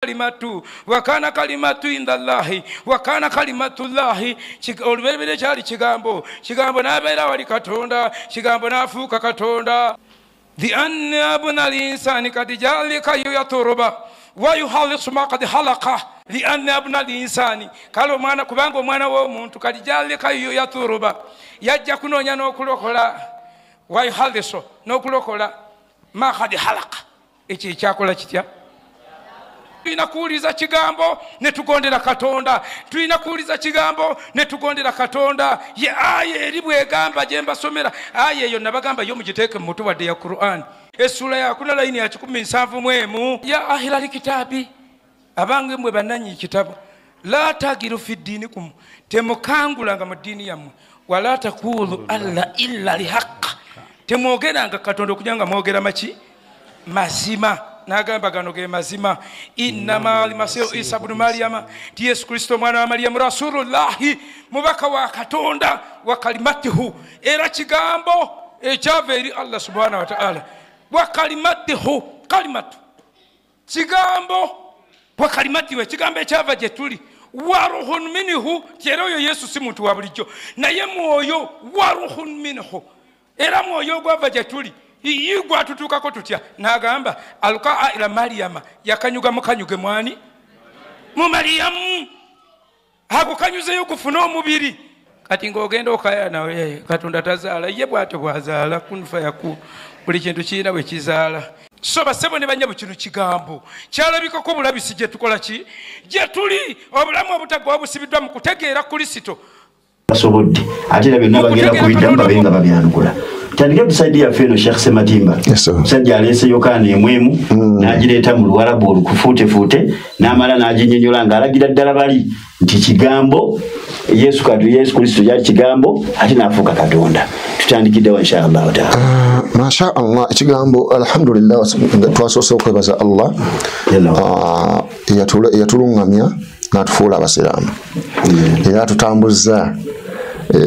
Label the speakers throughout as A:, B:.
A: Kalimatu wakana kalimatu indallahi wakana kalimatullahi. Olubereberye kyali kigambo, kigambo n'abeera wali Katonda, kigambo n'afuuka Katonda. Lianna abna linsani kad jalika yaturuba wa yuhallisu ma kad halaka. Lianna abna linsani, kale omwana, kubanga omwana w'omuntu kad jalika yaturuba, yajja kunoonya n'okulokola, wa yuhallisu n'okulokola ma kad halaka, ekyo ekyakola kitya? Tulina kuwuliza kigambo ne tugondera Katonda. Tulina kuwuliza kigambo ne tugondera Katonda. Ye aya eri bwegamba gye mbasomera, aya eyo nabagamba yo mugiteeke mu mutwe wadde ya Qur'an, essula ya kuna layini ya 171. Ya ahla likitabi, abange mmwe bannannyini kitabo, la tagiru fi ddinikum, temukangulanga mu ddiini yammwe, wala takulu alla illa lihaqq, temwogeranga Katonda okugira nga mwogera maki mazima. Nagamba gano ge mazima. Innama almasihu Isa ibn Maryama, ti Yesu Kristo mwana wa Mariyamu, rasulullahi, mubaka wa Katonda, wa kalimatihu, era kigambo ekyava eri Allah subhanahu wa ta'ala. Wa kalimatihu, kalimatu kigambo, wa kalimatihu ekigambo ekyava gye tuli, wa ruhun minhu, era oyo Yesu si muntu wa bulijjo naye mwoyo, wa ruhun minhu, era mwoyo ogwava gye tuli. Iyi gwatutuukako tutya? N'agamba alukaa ila Mariyama, yakanyuga mukanyuge mwani mu Mariyamu, agukanyuzeyo gufune omubiri. Kati ng'ogenda okaya nawe Katonda tazaala, ye bw'atyo bw'azaala, kun fayakun, buli kintu kirina bwe kizaala. So basebo ne bannyabo, kino kigambo kyalabikako obulabisi gye tukola ki gye tuli, obulamu obutaggwa busibiddwa mu kutegeera Kristo.
B: Basobodde ate era byonna bagenda kubiddamu babe nga babyanukula. Tandike tusaidi yaffe eno Sheikh Sematimba. Musajja aleese Yokaana 1 n'agireeta mu Luwarabu olukufuutefuute n'amala n'aginnyonnyola ng'alagira ddala bali nti kigambo Yesu Yesu Kristo yali kigambo ate n'afuuka Katonda. Tutandikiddewo insha Allahu taala.
C: Masha Allah, ekigambo alhamdulillah, twasoose okwebaza Allah eyatulungamya n'atufuula abasiraamu era atutambuza.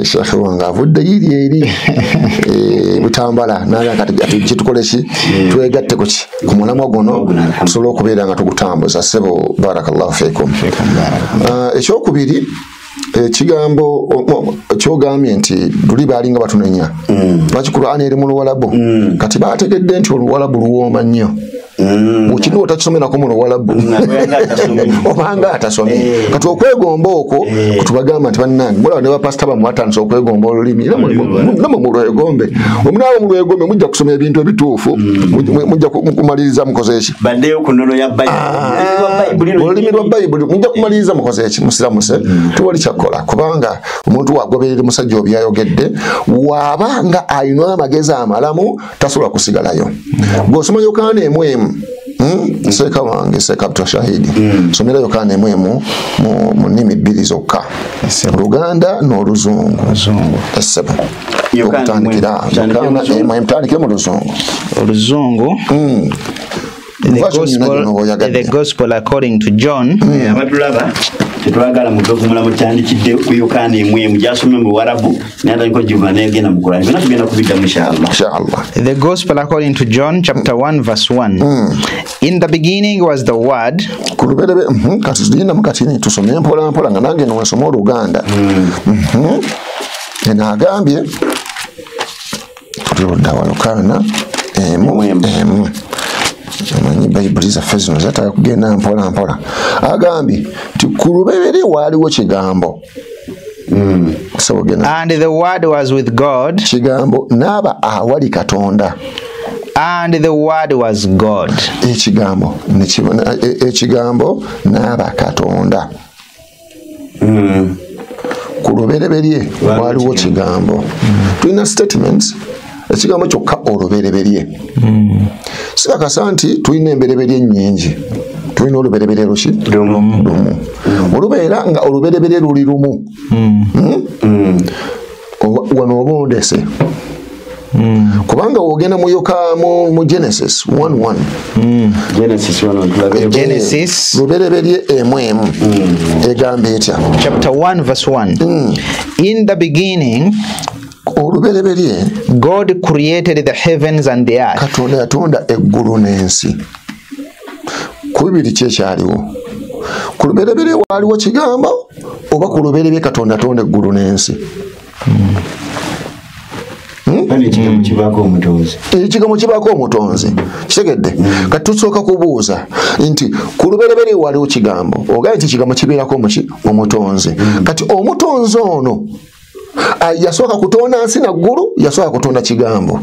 C: Sheikh wange avudde iri eri Butambala naga kati kitukole ki twegatte ku ki ku mulamwa guno tusobole okubeera nga tugutambuza. Ssebo barakallahu fiikum. Ekyokubiri, ekigambo kyogambye nti luli baalinga batunenya lwaki Qur'ani eri mu Luwalabu, kati baategedde nti Oluwalabu luwooma nnyo. Bw'okino otakisomerako mu Luwalabu obanga atasomye. Kati okwegomba okwo kutubagamba nti bannange mulaba ne bapasita bammwe batandise okwegomba olulimi, era namwe mulwegombe. Bwe munaaba mulwegombe mujja kusoma ebintu ebituufu, mujja kumaliriza mukoze eki?
B: Baddeyo ku nnono ya Bayibuli,
C: olulimi lwa Bayibuli mujja kumaliriza mukoze eki? Musiramuse, tewali kyakukola kubanga omuntu wagoberera musajja oyo byayogedde, waaba nga alina amagezi amalamu tasobola kusigalayo. Bw'osoma Yokaana 1 seeka wange seeka Abdul Shahidi, somera Yokaana 1 mu nnimi bbiri zokka, Luganda n'Oluzungu. Essebo okutandikira Yokaana 1, mutandikire mu Luzungu.
D: Oluzungu. The Gospel according to John.
B: Abatulaba tetwagala muve ku mulamu, tutandikidde ku Yokaana 1 gy'asomye mu Luwarabu n'atandika ogivuga n'egenda mu Qur'an. Byonna tugenda kubiddamu insha Allah.
C: Insha Allah.
D: The Gospel according to John chapter 1 verse 1. In the beginning was the Word.
C: Ku luberebe, kati tugenda kati tusome mpola mpola nga nange no nsoma Oluganda. Eno agambye tuludda wa Yokaana 1. Amanyi Bayibuli zaffe zino zetaaga kugenda mpola mpola. Agambye nti ku lubereberye waaliwo kigambo.
D: And the Word was with God.
C: Kigambo n'aba awali Katonda.
D: And the Word was God.
C: Ekigambo ekigambo n'aba Katonda. Ku lubereberye waaliwo kigambo. Tulina statements ekigambo kyokka olubereberye. Sikakasa nti tulina embereberye nnyingi, tulina olubereberye luki lumu. Olubeera nga olubereberye luli lumu, wano oba ondese kubanga wogenda mu Yoka mu Genesis 1:1.
B: Genesis 1:1
D: Genesis
C: lubereberye 1 egamba etya?
D: Chapter 1 verse 1. In the beginning
C: olubereberye
D: God created the heavens and the earth.
C: Katonda yatonda eggulu n'ensi. Ku Ku bibiri ki ekyaliwo? Ku lubereberye waaliwo kigambo oba ku lubereberye Katonda atonda eggulu n'ensi?
B: Ekigambo kibaako omutonzi.
C: Ekigambo kibaako omutonzi. Kitegedde? Kati tusooka kubuuza nti ku lubereberye waaliwo kigambo, ogambye nti ekigambo kibeerako muki? Omutonzi. Kati omutonzi ono yasooka kutonda nsi na ggulu, yasooka kutonda kigambo.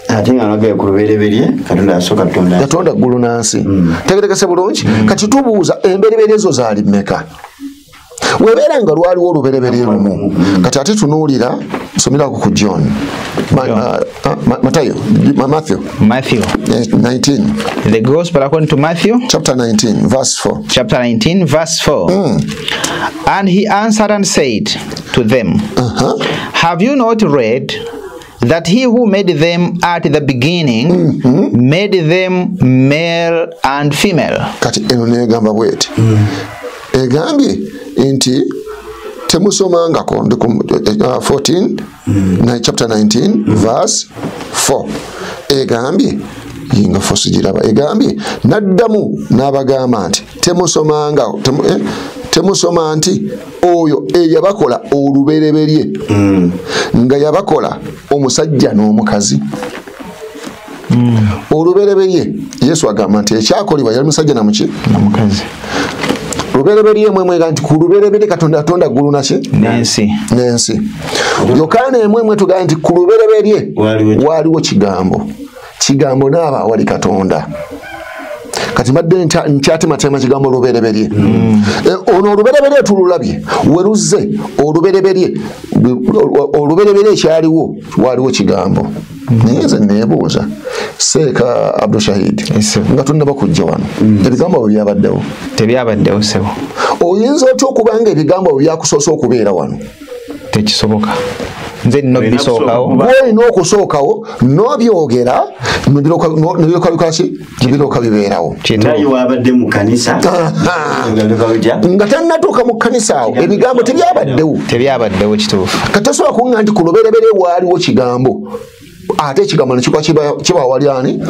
B: Ate nga nagaye ku lubereberye Katonda yasooka kutonda
C: yatonda ggulu na nsi. Tegerekese bulungi? Kati tubuuza embereberye ezo zaali mmeka? Webeera nga lwaliwo olubereberye lumu. Kati ate tunuulira somerako ku John. Matthew.
D: Matthew
C: 19.
D: The Gospel according to Matthew
C: chapter 19 verse 4.
D: Chapter 19 verse 4. And he answered and said to them, have you not read that he who made them at the beginning made them male and female?
C: Kati eno negamba bweti. Egambye nti temusomangako 14 chapter 19 verse 4. Egambye yinga fosi giraba. Egambye naddamu n'abagamba nti temusomanga temusoma nti oyo eyabakola olubereberye nga yabakola omusajja n'omukazi. Olubereberye Yesu agamba nti ekyakolebwa yali musajja na muki?
D: Na mukazi.
C: Lubereberye emwe nti ku lubereberye Katonda atonda ggulu na ki?
D: N'ensi.
C: N'ensi. Yokaana emwe tugamba nti ku lubereberye waaliwo kigambo. Kigambo n'aba awali Katonda. Kati mbadde nkyatematema kigambo lubereberye. Ono olubereberye tululabye weruzze olubereberye olubereberye ekyaliwo waaliwo kigambo. Naye nze neebuuza Seeka Abdul Shahid nga tonnaba kujja wano ebigambo bwe byabaddewo?
D: Tebyabaddewo ssebo.
C: Oyinza otya okuba nga ebigambo bwe byakusoose okubeera wano?
D: Tekisoboka. Nze nina obisookawo.
C: Olina okusookawo n'obyogera ne bibeerawo.
B: Naye wabadde mu kkanisa
C: nga tannatuuka mu kkanisa awo ebigambo tebyabaddewo.
D: Tebyabaddewo kituufu.
C: Kati tosobola kuŋŋamba nti ku lubereberye waaliwo kigambo ate ekigambo nekikuba kiba awali ani?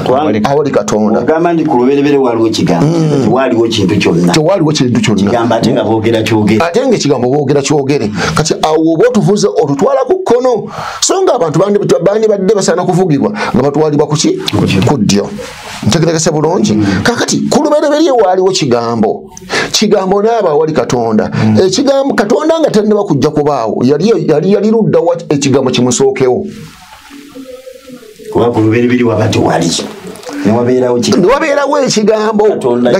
C: Awali Katonda.
B: Ogamba nti ku lubereberye waaliwo kigambo, tewaaliwo kintu kyonna.
C: Tewaaliwo kintu kyonna.
B: Kigambo ate nga boogera kyogere.
C: Ate nga ekigambo boogera kyogere. Kati awo oba otuvuze otutwala ku kkono. So nga abantu bandibadde basaana kuvugibwa nga batwalibwa ku ki? Ku ddyo. Ntegerekese bulungi? Kaakati ku lubereberye waaliwo kigambo. Kigambo n'aba awali Katonda. Ekigambo Katonda nga tannaba kujja kubaawo yali ludda wa ekigambo kimusookewo.
B: Kuba ku lubereberye waba tewali. Ne wabeerawo
C: ekigambo nga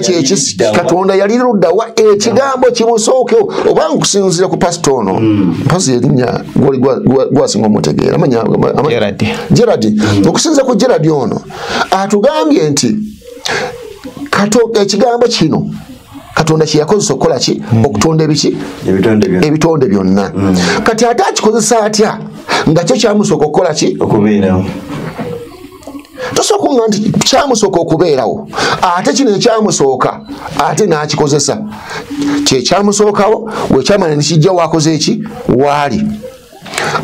C: Katonda yali ludda wa ekigambo kimusookewo. Oba nkusinziira ku pasita ono mpozi erinnya gwasinga omutegeera Gerard. Okusinziira ku Gerard ono atugambye nti ekigambo kino Katonda kye yakozesa okukola ki? Okutonda ebiki? Ebitonde byonna. Kati ate akikozesa atya nga kyo kyamusooka okukola ki?
B: Okubeerawo.
C: Tosobola kuŋŋamba nti kyamusooka okubeerawo ate kino ekyamusooka ate n'akikozesa. Kye kyamusookawo wekyamala ne kijja waakoze eki? Waali.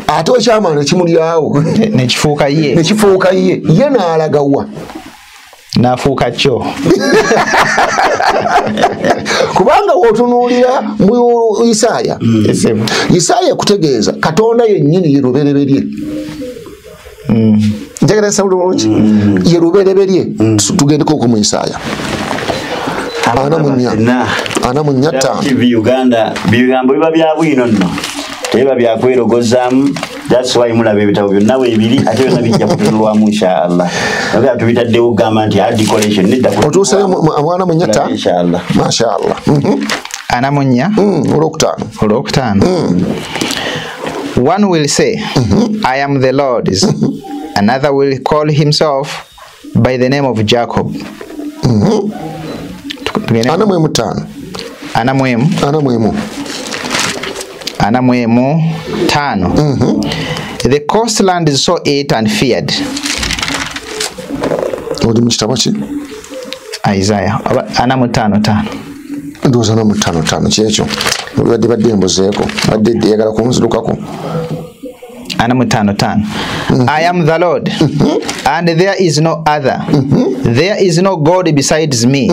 C: Ate wekyamala ne kimulyawo
D: ne kifuuka ye.
C: Ne kifuuka ye. Ye n'alagawa.
D: N'afuuka kyo.
C: Kubanga w'otunuulira mu Isaaya. Isaaya kutegeeza Katonda yennyini ye lubereberye. Njagala nsaba bulungi. Ye lubereberye. Tugendeko ku mu Isaaya. 45.
B: TV Uganda bigambo biba bya bwino nno. Tebiba bya kwerogozaamu. That's why mulaba ebitabo byonna weebiri ate byonna bijja kutunulwamu inshallah. Naye tubitaddewo okugamba nti hard collection nedda.
C: Otuuseyo mwana mu nnya
B: inshallah.
C: Mashallah.
D: 44.
C: Olwokutaano.
D: Olwokutaano. One will say, I am the Lord's. Another will call himself by the name of Jacob.
C: 45.
D: 45. The coastland saw it and feared.
C: Oli mu kitabo ki?
D: Isaiah 45.
C: Ndowooza 45 kyekyo. Badde mbuzeeko. Badde eyagala kunzirukako.
D: 45. I am the Lord, and there is no other. There is no God besides me.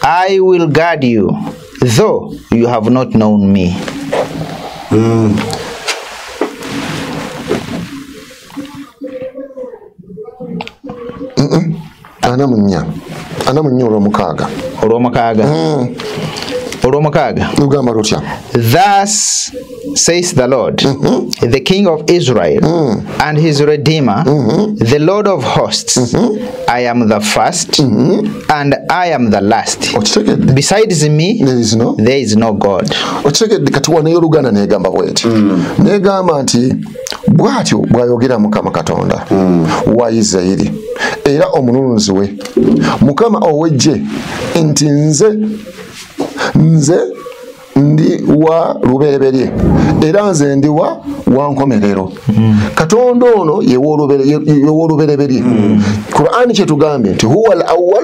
D: I will guard you, though you have not known me.
C: Ana munya olwomukaaga.
D: Olwomukaaga. Olwomukaaga.
C: Lugamba lutya?
D: Thus says the Lord, the King of Israel, and his Redeemer, the Lord of hosts. I am the first, and I am the last.
C: Okitegedde?
D: Besides me,
C: There is no
D: there is no God.
C: Okitegedde? Kati wano ey'oluganda negamba bweti, negamba nti bw'atyo bw'ayogera Mukama Katonda wa Isirayiri era omununuzi we, Mukama ow'eggye, nti nze ndi wa lubereberye era nze ndi wa nkomerero. Katonda ono ye w'olubereberye. Qur'ani kyetugambye nti huwa al awwal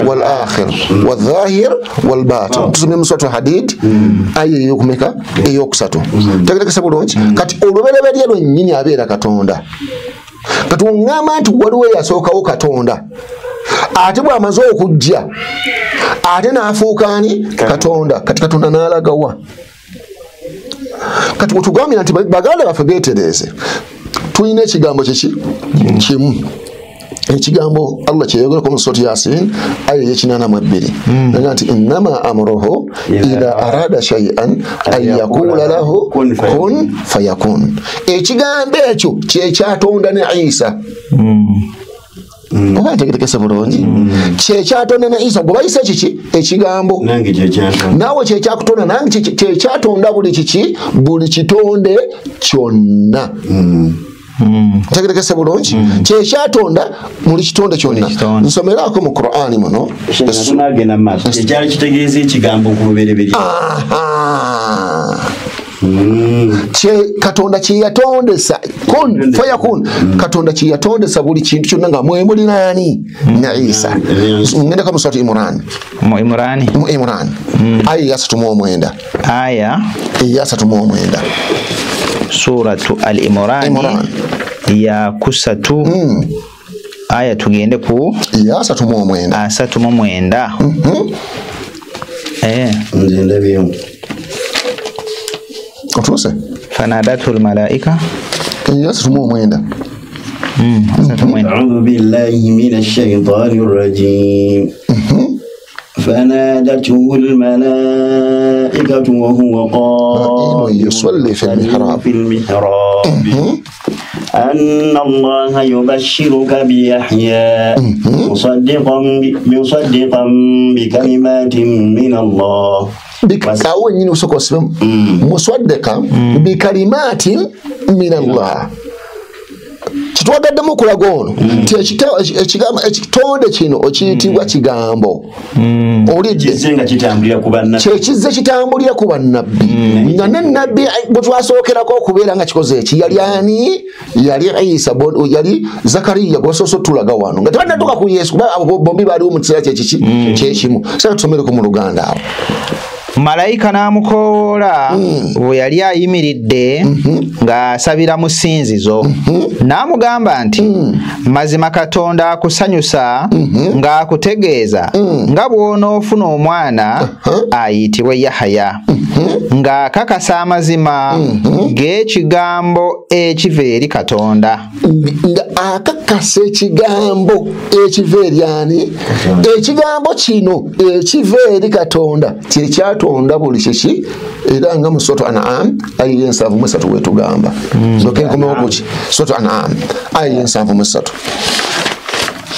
C: wal akhir wal dhahir wal batin. Tusomye mu Suratu Hadid, aya eyokumeka, eyokusatu. Tegerekese bulungi. Kati olubereberye lwennyini abeera Katonda. Kati oŋŋamba nti waliwo eyasookawo Katonda, ate bw'amaze okujja ate n'afuuka ani? Katonda. Kati Katonda n'alagawa? Kati wetugambira nti baganda baffe beetereeze, tulina ekigambo kiki kimu, ekigambo Allah kyeyogerako mu Surati Yasin aya ey'ekinana mu 2, naga nti innama amruhu idha arada shay'an an yaqula lahu kun fayakun. Ekigambo ekyo kyekyatonda ne Isa. Oba ntegerekese bulungi? Kyekyatonda ne Isa. Gwe bayise kiki? Ekigambo.
B: Nange kyekyatonda.
C: Naawe kyekyakutonda, nange kyekyatonda buli kiki, buli kitonde kyonna. Ntegerekese bulungi? Kyekyatonda buli kitonde kyonna.
D: Kitonde.
C: Nsomeraako mu Qur'ani muno.
B: Tunagenda mu maaso, ekyali kitegeeza ekigambo ku lubereberye.
C: Aha. Katonda kyeyatondesa kun fayakun. Katonda kyeyatondesa buli kintu kyonna nga mwe muli nani na Isa. Ngenda kama Surati Imran.
D: Mu Imrani.
C: Mu Imran aya ya 39.
D: Aya
C: ya 39.
D: Suratu Al-Imran
C: Imran.
D: ya kusatu. Aya tugende ku
C: ya 39.
D: 39.
B: Nze ndabyewo.
C: Otuuse?
D: Fanadatul malaika.
C: Ya 39.
D: 39.
B: أعوذ بالله من الشيطان الرجيم. فنادته الملائكة وهو قائم
C: يصلي في المحراب.
B: في المحراب أن الله يبشرك بيحيى مصدقا بكلمات من الله.
C: Awo nyini usooka osome. Musaddika bikalimatin min Allah. Kitwagaddemu okulaga ono nti ekitonde kino okiyitibwa kigambo, owulidde?
B: Kizze nga kitambulira ku bannabbi.
C: Kyekizze kitambulira ku bannabbi, nga ne nabbi gwe twasookerako okubeera nga kikoze eki yali ani? Yali Isa, yali Zakariya gwesoose otulaga wano nga tebannatuuka ku Yesu, kuba abo bombi baaliwo mu kiseera kyekiki kyekimu. Saka tusomereko mu Luganda awo.
D: Malayika n'amukowoola bwe yali ayimiridde ng'asabira mu ssinzizo, n'amugamba nti mazima Katonda akusanyusa ng'akutegeeza nga bw'onoofuna omwana ayitibwe Yahaya, ng'akakasa amazima g'ekigambo ekiva eri Katonda.
C: Nga akakasa ekigambo ekiva eri ani? Ekigambo kino ekiva eri Katonda kyekyatonda buli kiki, era nga mu Suratu An'am aya y'73 wetugamba. Soke nkomewo kuki? Suratu An'am aya y'73.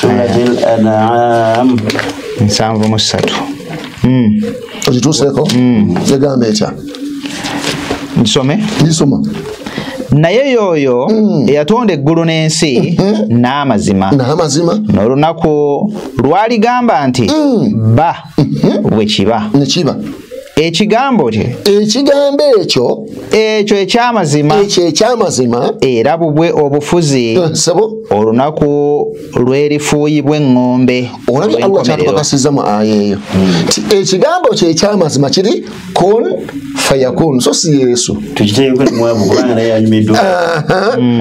B: Suratul An'am
D: 73.
C: Ogituuseeko? Egamba etya?
D: Nsome?
C: Nsoma.
D: Naye yoyo eyatonda eggulu n'ensi n'amazima,
C: n'amazima,
D: n'olunaku lwaligamba nti ba bwe kiba,
C: ne kiba.
D: Ekigambo kye,
C: ekigambo ekyo,
D: ekyo ekyamazima,
C: ekyo ekyamazima,
D: era bubwe obufuzi,
C: sebo,
D: olunaku lw'erifuuyibwa eŋŋombe.
C: Olabye Allah kyatukakasizza mu aya eyo nti ekigambo kye ekyamazima kiri kun fayakun. fayakun. So si Yesu.
B: Tukiteeko mwavu kubanga naye anyumiddwa.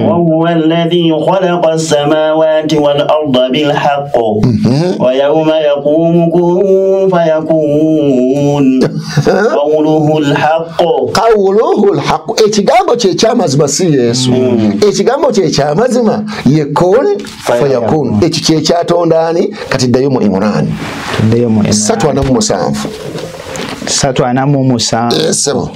B: Wa huwa alladhi khalaqa as-samawati wal arda bil haqq wa yawma yaqumu kun fayakun qawluhu al-haqq.
C: Qawluhu al-haqq. Ekigambo kye kyamazima si Yesu. Ekigambo kye kyamazima ye kun fayakun. Ekyo kye kyatonda ani? Kati ddayo mu Imran.
D: Tuddeyo mu Imran.
C: 347.
D: 347.
C: Esebo.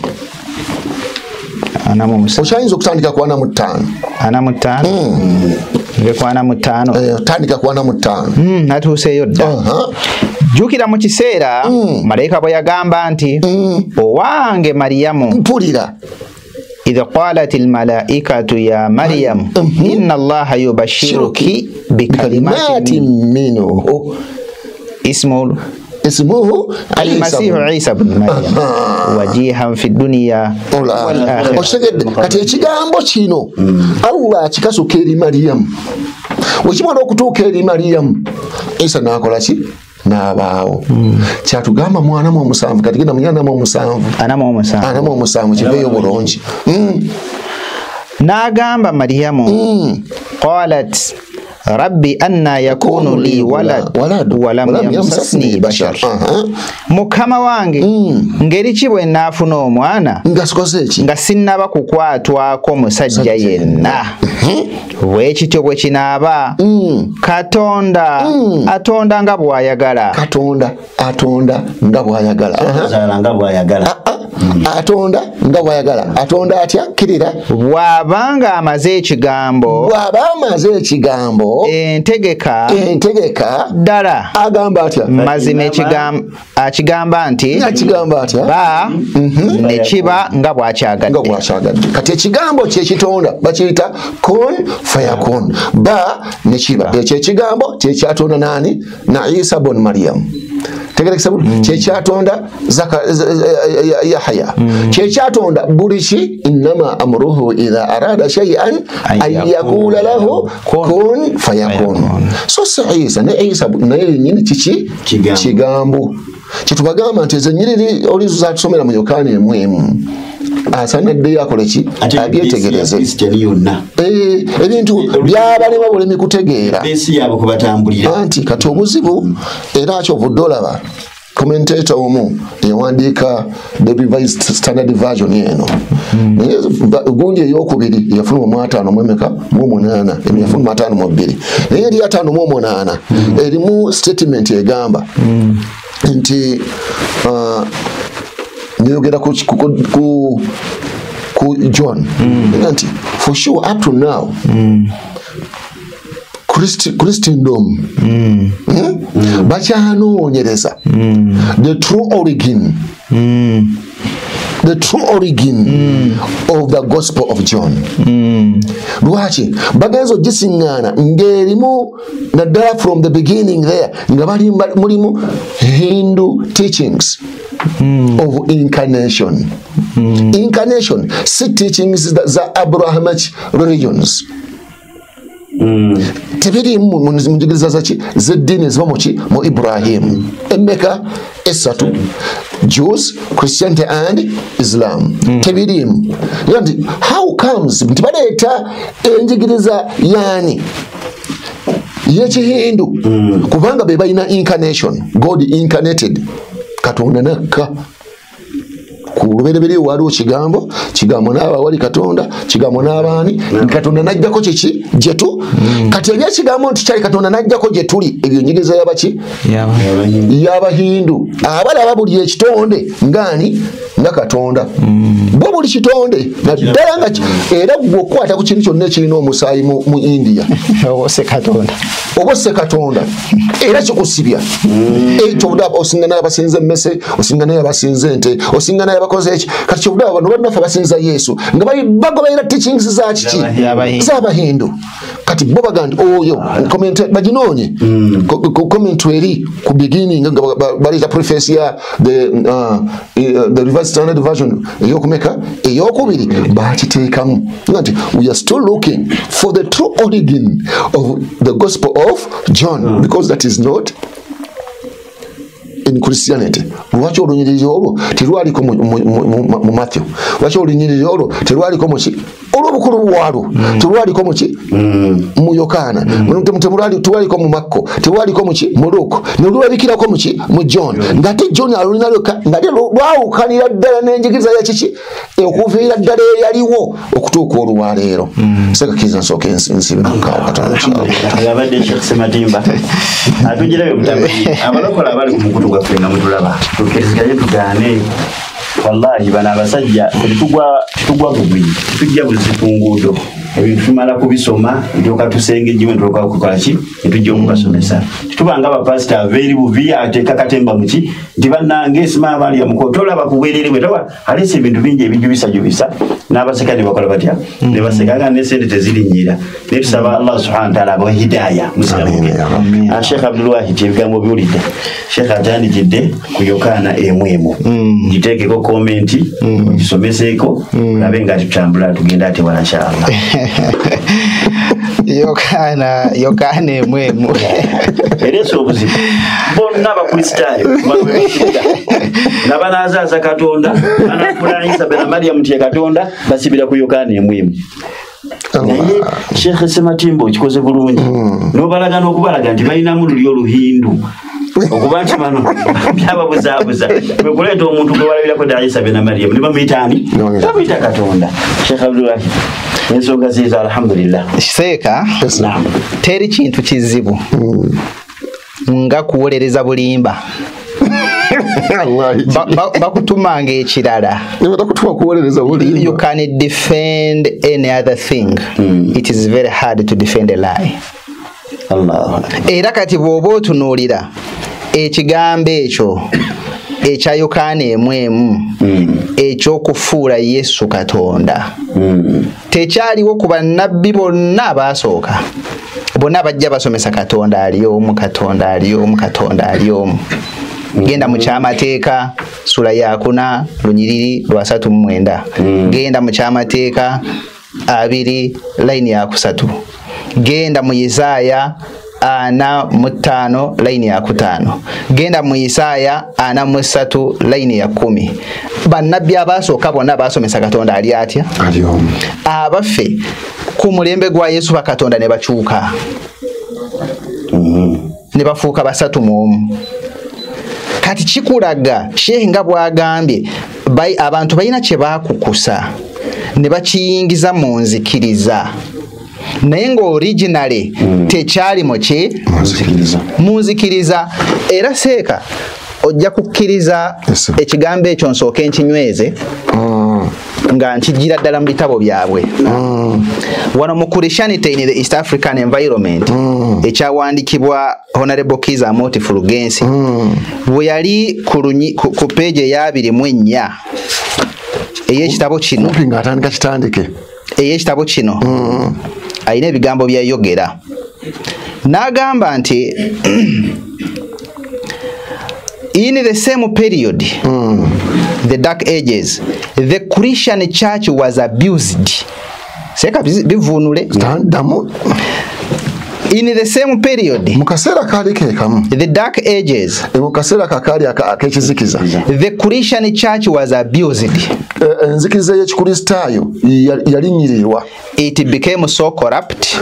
D: 47.
C: Okyayinza okutandika ku 45.
D: 45. Nve ku 45.
C: Tandika ku 45.
D: Natuuseeyo dda. Jjukira mu kiseera malayika bwe yagamba nti owange Mariyamu.
C: Mpulira.
D: إذ قالت الملائكة يا مريم إن الله يبشرك بكلمات
C: منه
D: اسمه المسيح عيسى بن مريم وجيها في الدنيا والآخرة.
C: Kati ekigambo kino Allah akikasuka eri Mariyamu. Wekimala okutuuka eri Mariyamu, Isa n'akola ki? N'abaawo. Kyatugamba mwana mu 7, kati genda mu 47. 47 kiveeyo bulungi.
D: N'agamba Mariyamu qalat rabbi anna yakunu li walad walam yamsasni bashar. Mukama wange ngeri ki bwe naafuna omwana nga sinnaba kukwatwako musajja yenna. Bwe kityo bwe kinaaba Katonda atonda nga bw'ayagala.
C: Katonda atonda nga bw'ayagala.
B: Nga bw'ayagala.
C: Atonda nga bw'ayagala. Atonda atya? Kirira.
D: Bw'abanga amaze ekigambo.
C: Bw'aba amaze ekigambo.
D: Entegeka.
C: Entegeka.
D: Ddala.
C: Agamba atya?
D: Mazima akigamba nti.
C: Akigamba atya?
D: Ba ne kiba nga bw'akyagadde.
C: Nga bw'akyagadde. Kati ekigambo kye kitonda bakiyita kun fayakun. Ba ne kiba. Ekyo ekigambo kye kyatonda nani? Na Isa bon Mariam. Tegerekesa bulungi. Kye kyatonda Yahya. Kye kyatonda buli ki? Innama amruhu idha arada shay'an an yaqula lahu kun fayakun. So si Isa ne Isa naye yennyini kiki? Kigambo. Kyetubagamba nti ezo ennyiriri olizo zatusomera mu Yokaana 1 asanaddeyo akole ki? Abyetegereze. Ebintu byabalema bulemi kutegeera. Anti kati obuzibu era kyovudde olaba commentator omu yawandiika the Revised Standard Version eno. Naye gundi eyokubiri yafuluma mu 58 eno yafuluma 52. Naye eri 58 erimu statement egamba nti niyogera ku John nti for sure up to now Christendom bakyanoonyereza the true origin the true origin of the Gospel of John. Lwaki bagenze ogisiŋŋaana ng'erimu naddala from the beginning there nga mulimu Hindu teachings of incarnation. Incarnation si teachings za Abrahamic religions. Tebiri mu njigiriza zaki z'eddiini eziva mu ki? Mu Ibrahim. Emmeka esatu, Jews, Christianity and Islam. Tebirimu. Nti how comes nti baleeta enjigiriza yaani y'Ekihindu kubanga be balina incarnation, God incarnated, Katonda nakka. Ku lubereberye waliwo kigambo, kigambo n'aba wali Katonda, kigambo n'abaani, Katonda n'ajjako kiki gye tu. Kati ebyekigambo nti kyali Katonda n'ajjako gye tuli, ebyo njigiriza y'abaki? Y'Abahindu. Abalaba buli ekitonde ng'ani? Nga Katonda. Bo buli kitonde naddala nga era gwe okukwata ku kintu kyonna ekirina omusaayi mu India.
D: Oba si Katonda.
C: Oba si Katonda. Era kikusibya. Kyovudde osinga naye abasinza emmese, osinga naye abasinza ente, osinga naye abakoze eki. Kati kyovudde bano bannaffe abasinza Yesu nga bagoberera teachings za kiki? Z'Abahindu. Kati bo bagamba nti oyo comment baginoonye. Comment eri ku beginning nga baleeta preface ya the Revised Standard Version eyokumeka eyokubiri bakiteekamu nti we are still looking for the true origin of the Gospel of John because that is not in Christianity? Lwaki olunyiriri olwo terwaliko mu Matthew? Lwaki olunyiriri olwo terwaliko mu ki? Olw'obukulu bwalwo terwaliko mu ki? Mu Yokaana. Terwaliko mu Makko, terwaliko mu ki? Mu Luke, ne lulabikirako mu ki? Mu John. Ng'ate John alulina lwokka, ng'ate lwawukanira ddala n'enjigiriza ya kiki okuviira ddala eyaliwo okutuuka olwaleero. Sekakkiriza nsooke nsibe mukaawo katono.
B: Yabadde Sheikh Sematimba atugirayo mutamanyi abalokola abali ku mukutu gwaffe nga mutulaba, tukkiriziganye tugaane. Wallahi bano abasajja tetugwa bugwi, tetujja buzi ku nguudo, ebintu tumala kubisoma ndyoka tusengejjiwe ntoloka okukola ki netujja okubasomesa. Tetubanga abapasita ava eri bubi ateeka katemba muki nti bannange esima abaali yamuko tolaba ku bwerere bwe toba aleese ebintu bingi ebijubisajubisa n'abaseka ne bakola batya ne baseka nga n'esente tezirinnyira. Naye tusaba Allah subhanahu wa ta'ala abawe hidaya musiramuke. Sheikh Abdul Wahid ebigambo biwulidde. Sheikh atandikidde ku Yokaana 1:1, giteekeko komenti ogisomeseeko olabe nga tutambula tugenda ate wala inshallah.
D: Yokaana 1:1
B: ereese obuzibu bonna abakristaayo nga banaazaaza Katonda, banaafula Isa bena Mariyamu nti ye Katonda, basibira ku Yokaana 1:1. Naye Sheikh Sematimba okikoze bulungi n'obalaga n'okubalaga nti balinamu luli oluhindu okuba nti bano byababuzaabuza kwe kuleeta omuntu gwe walabirako ddala Isa bena Mariyamu ne bamuyita ani? Bamuyita Katonda. Sheikh Abdulwahid ensonga ziizo alhamdulillah.
D: Seeka, teri kintu kizibu nga kuwolereza bulimba. Bakutumanga ekirala. You can defend any other thing. It is very hard to defend a lie. Era kati bw'oba otunuulira ekigambo ekyo ekya Yokaana 1:1 ekyokufuula Yesu Katonda tekyaliwo ku bannabbi bonna abaasooka. Bonna bajja basomesa Katonda ali omu, Katonda ali omu, Katonda ali omu. Genda mu kyamateeka sura ya 4 lunyiriri lwa 39. Genda mu kyamateeka 2 layini ya 3. Genda mu Isaya 45 layini ya 5. Genda mu Isaya 43 layini ya 10. Bannabbi abasooka bonna basomesa Katonda ali atya?
C: Ali omu.
D: Abaffe ku mulembe gwa Yesu bakatonda ne bakyuka ne bafuuka 3 mu 1. Kati kikulaga Sheikh nga bw'agambye abantu balina kye baakukusa ne bakiyingiza mu nzikiriza, naye nga originally tekyali mu ki? Mu nzikiriza. Era Seeka ojja kukkiriza ekigambo ekyo nsooke nkinyweze nga nkigira ddala mu bitabo byabwe. Wano mu Christianity in the East African Environment ekyawandiikibwa Honorable Kiza Moti Fulgensi bwe yali ku page eya 24 ey'ekitabo kino, ey'ekitabo kino alina ebigambo byayogera n'agamba nti in the same period, the Dark Ages, the Christian church was abused. Seka bivunule. In the same period, the Dark Ages, the Christian church was abused. It became so corrupt.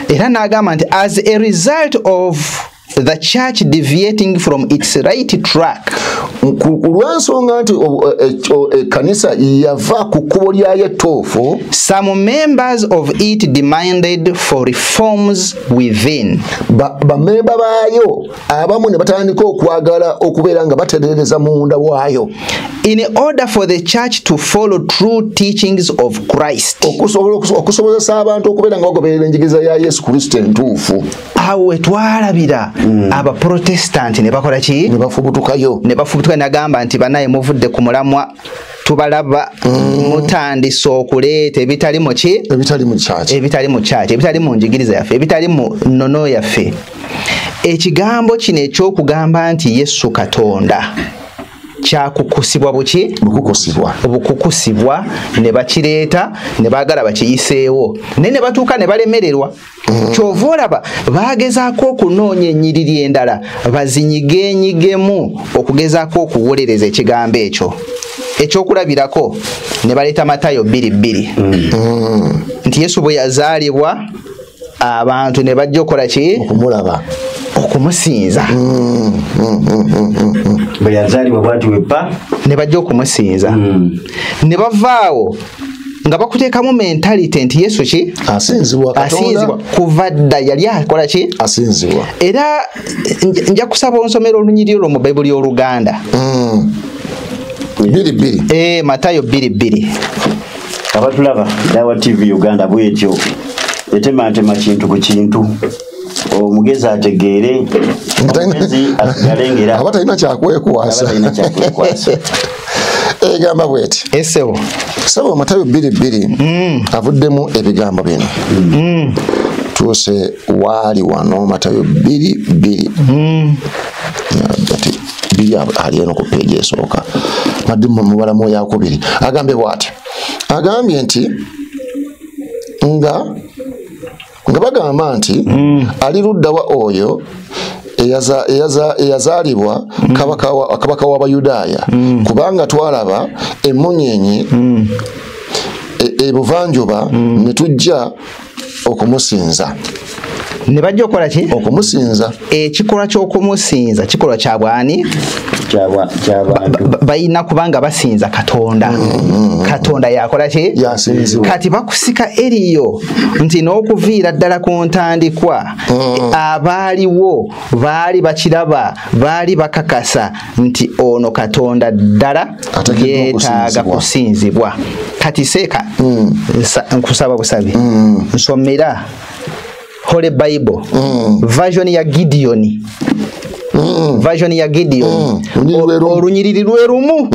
D: Era n'agamba nti as a result of the church deviating from its right track, some members of it demanded for reforms within. In order for the church to follow true teachings of Christ. Awo twalabira abaprotestant ne bakola ki?
C: Ne bafubutukayo.
D: Ne bafubutuka nagamba nti banaye muvudde ku mulamwa tubalaba mutandise okuleeta ebitali mu ki?
C: Ebitali mu church.
D: Ebitali mu church, ebitali mu njigiriza yaffe, ebitali mu nnono yaffe. Ekigambo kino eky'okugamba nti Yesu Katonda Kyakukusibwa buki?
C: Bukukusibwa.
D: Obukukusibwa ne bakireeta ne baagala bakiyiseewo naye ne batuuka ne balemererwa. Kyova olaba baagezaako okunoonya ennyiriri endala bazinyigenyigemu okugezaako okuwolereza ekigambo ekyo. Ekyokulabirako ne baleeta Matayo 2:2 nti Yesu bwe yazaalibwa abantu ne bajja okukola ki?
C: Okumulaba,
D: okumusinza.
B: Bwe yazaalibwa bw'ati wepa
D: ne bajja okumusinza. Ne bavaawo nga bakuteekamu mentality nti Yesu ki?
C: Asinzibwa Katonda.
D: Asinzibwa kuva dda yali akola ki?
C: Asinzibwa.
D: Era nja kusaba onsomera olunyiriri olwo mu Bayibuli y'Oluganda.
C: 2:2.
D: Matayo 2:2.
B: Abatulaba Dawa TV Uganda bwetyo etematema kintu ku kintu. Omugezi ategeere, omugezi asigale
C: aba talina kyakwekwasa. Egamba bweti.
D: Esebo.
C: Sebo Matayo 2:2 avuddemu ebigambo bino. Tuuse waali wano Matayo 2:2. Ati biri ali eno ku page esooka. Madde mubalamu yakubiri. Agambye bw'ati. Agambye nti nga bagamba nti ali ludda wa oyo eyazaalibwa kabaka w'Abayudaaya kubanga twalaba emmunyeenye ebuvanjuba ne tujja okumusinza.
D: Ne bajja okukola ki?
C: Okumusinza.
D: Ekikolwa ky'okumusinza kikolwa kya bwani? Balina kubanga basinza Katonda. Katonda yakola ki?
C: Yasinzibwa.
D: Kati bakusika eriyo nti n'okuviira ddala ku ntandikwa abaaliwo baali bakiraba baali bakakasa nti ono Katonda ddala yeetaaga kusinzibwa. Kati seeka nkusaba busabi nsomera Holy Bible version ya Gideon. Version ya Gideon. Olunyiriri lwe lumu.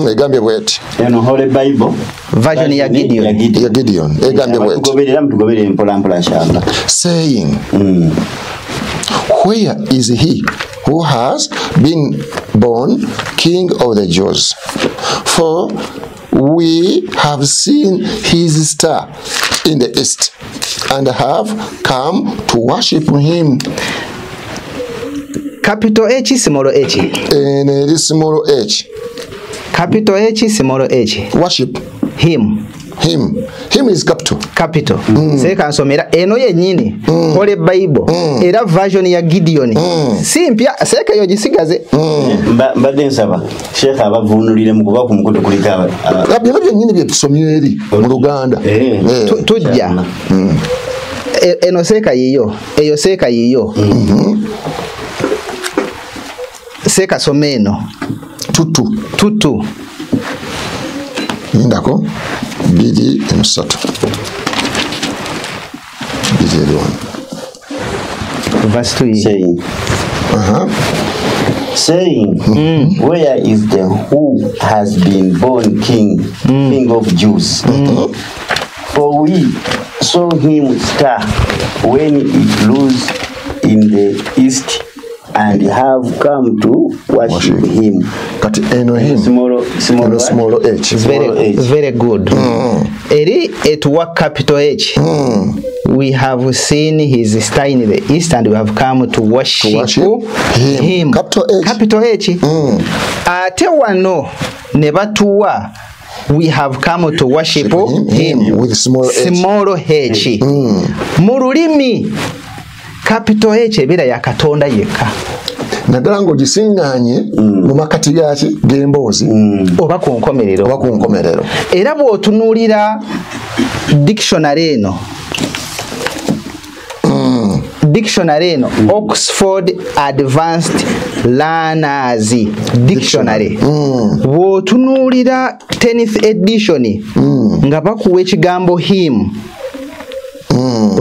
C: Egambye bweti.
B: Eno Holy Bible
D: version ya Gideon.
C: Ya Gideon. Egambye bweti.
B: Tugoberera mtugoberere mpola mpola inshallah.
C: Saying, where is he who has been born king of the Jews? For we have seen his star in the east and have come to worship him.
D: Capital H, small h.
C: And small h.
D: Capital H, small h.
C: Worship
D: him.
C: Him. Him is capital.
D: Capital. Seka nsomera eno yennyini Holy Bible era version ya Gideon. Si mpya seka yo gisigaze.
B: Mbadde nsaba Sheikh abavunulire mu kuba ku mukutu kulika
C: aba. Bino byennyini bye tusomye eri mu Luganda.
D: Tujja. Eno seka yiyo, eyo seka yiyo. Seka someno.
C: Tutu.
D: Tutu.
C: Ndako. 2 3. 2
D: Verse 2.
B: Saying. Saying, where is the who has been born king, king of Jews? For we saw him star when it rose in the east and have come to worship him.
C: Kati eno him. Small h.
D: Very, very good. Eri etuwa capital H. We have seen his star in the east and we have come to worship, him.
C: Capital H.
D: Capital H. Ate wano ne batuwa we have come to worship him
C: with small h.
D: Small h. Mu lulimi capital H ebeera ya Katonda yekka.
C: Naddala ng'ogisiŋŋaanye mu makati gaki g'emboozi
D: oba ku nkomerero.
C: Oba ku nkomerero.
D: Era bw'otunuulira dictionary eno, dictionary eno Oxford Advanced Learners Dictionary, bw'otunuulira 10th edition nga bakuwa ekigambo him,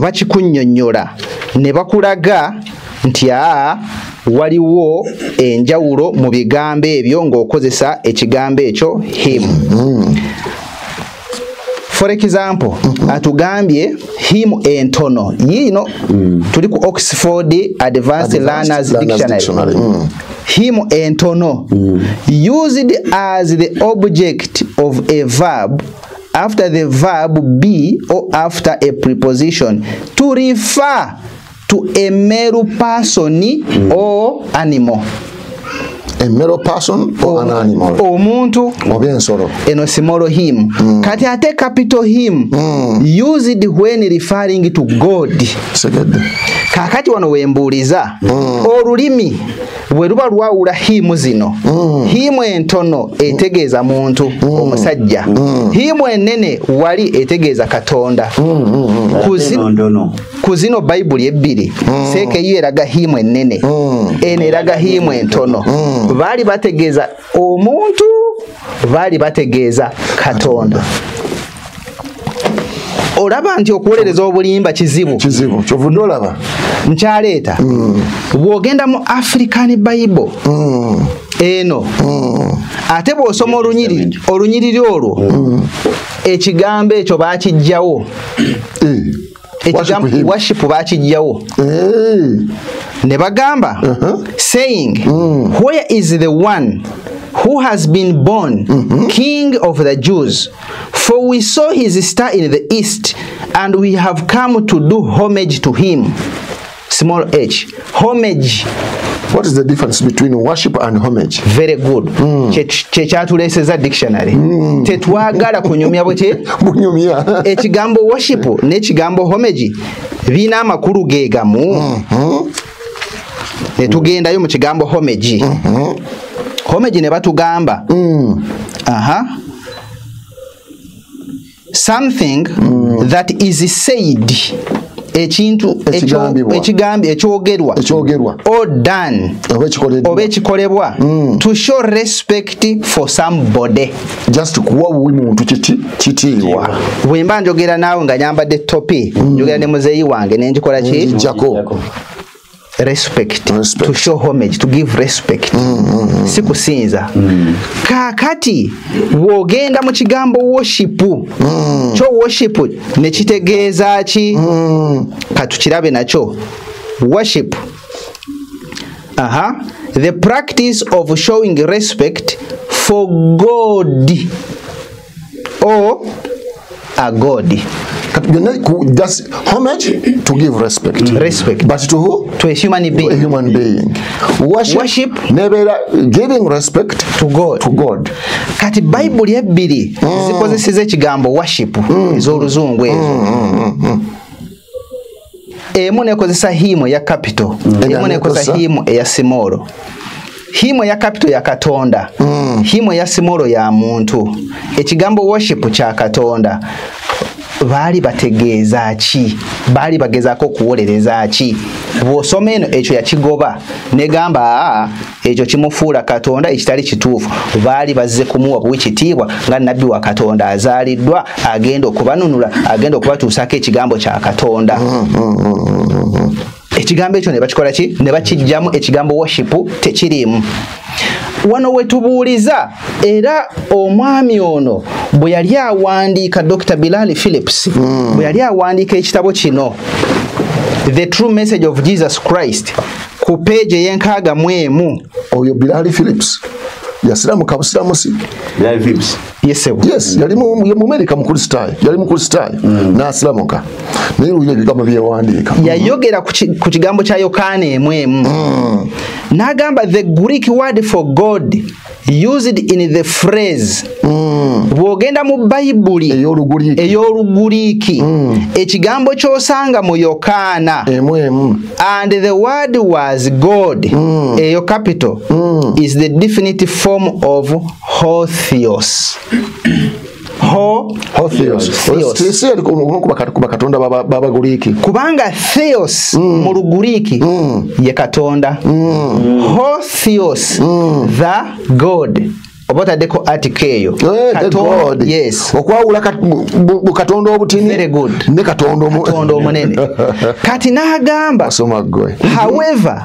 D: bakikunnyonnyola ne bakulaga nti waliwo enjawulo mu bigambo ebyo ng'okozesa ekigambo ekyo him. For example, atugambye him entono yino tuli ku Oxford Advanced Learners Dictionary. Him entono used as the object of a verb after the verb be or after a preposition to refer to a male person or animal.
C: A male person or an animal.
D: Omuntu
C: oba ensolo.
D: Eno small him. Kati ate capital him used when referring to God.
C: Segedde.
D: Kakati wano wembuuliza olulimi bwe luba lwawula himu zino, himu entono etegeeza muntu omusajja, himu enene wali etegeeza Katonda. Ku zino Bayibuli ebbiri, seekeyo eraga himu enene, eno eraga himu entono. Baali bategeeza omuntu, baali bategeeza Katonda. Olaba nti okuwolereza obulimba kizibu.
C: Kizibu, kyovudde olaba.
D: Nkyaleeta. Bw'ogenda mu African Bible eno, ate bw'osoma olunyiriri olwo, ekigambo ekyo baakiggyawo. Ekigambo worship baakiggyawo. Ne bagamba, saying, where is the one who has been born King of the Jews? For we saw his star in the east, and we have come to do homage to him. Small h. Homage.
C: What is the difference between worship and homage?
D: Very good. Kyekyatuleeseza dictionary. Tetwagala kunyumya bwe
C: bunyumya.
D: Ekigambo worship n'ekigambo homage birina amakulu ge gamu. Ne tugendayo mu kigambo homage. Homage ne batugamba. Something that is said, ekintu ekigambi ekyogerwa or done oba ekikolebwa to show respect for somebody.
C: Just kuwa buwi muntu kitiibwa.
D: Bwe mba njogera naawe nga nyambadde topi, njogera ne muzeeyi wange ne njikola ki?
C: Njako.
D: Respect. To show homage, to give respect. Si kusinza. Kakati wogenda mu kigambo worship, kyo worship ne kitegeeza ki? Katukirabe nakyo. Worship. The practice of showing respect for God or a god.
C: That's homage, to give respect.
D: Respect.
C: But to who?
D: To a human being.
C: To a human being. Worship. Never giving respect
D: to God.
C: To God.
D: Kati Bible ebbiri zikozeseza ekigambo worship ez'oluzungu ezo. Emu nekozesa himu ya capital, emu nekozesa himu eya small. Himu ya capital ya Katonda, himu ya small ya muntu. Ekigambo worship kya Katonda. Baali bategeeza ki? Baali bagezaako kuwolereza ki? Bw'osoma eno ekyo yakigoba negamba ekyo kimufuula Katonda ekitali kituufu. Baali bazze kumuwa buwi kitiibwa nga nabbi wa Katonda azaaliddwa, agenda okubanunula, agenda okubatuusaako ekigambo kya Katonda. Ekigambo ekyo ne bakikola ki? Ne bakiggyamu. Ekigambo worship tekiriimu. Wano wetubuuliza era omwami ono bwe yali awandiika, Dr. Bilal Phillips bwe yali awandiika ekitabo kino The True Message of Jesus Christ ku page ey'enkaaga mu emu.
C: Oyo Bilal Phillips yasiramuka busiramusi.
B: Bilal Phillips.
D: Yes,
C: yes, yali mu Amerika Mukristaayo, yali Mukristaayo n'asiramuka. Naye olwo ebigambo bye yawandiika.
D: Yayogera ku kigambo kya Yokaana 1:1. N'agamba the Greek word for God used in the phrase. Bw'ogenda mu Bayibuli ey'Oluguriiki, ekigambo ky'osanga mu Yokaana
C: 1:1,
D: and the word was God, eyo capital, is the definite form of Hotheos.
C: Hotheos. Katonda b'Abaguriiki.
D: Kubanga Theos mu Luguriiki ye Katonda. Hotheos, the God. Oba otaddeko article eyo.
C: God.
D: Yes.
C: Okwawula Katonda obutini.
D: Very good.
C: Ne Katonda
D: omunene. Kati n'agamba, however,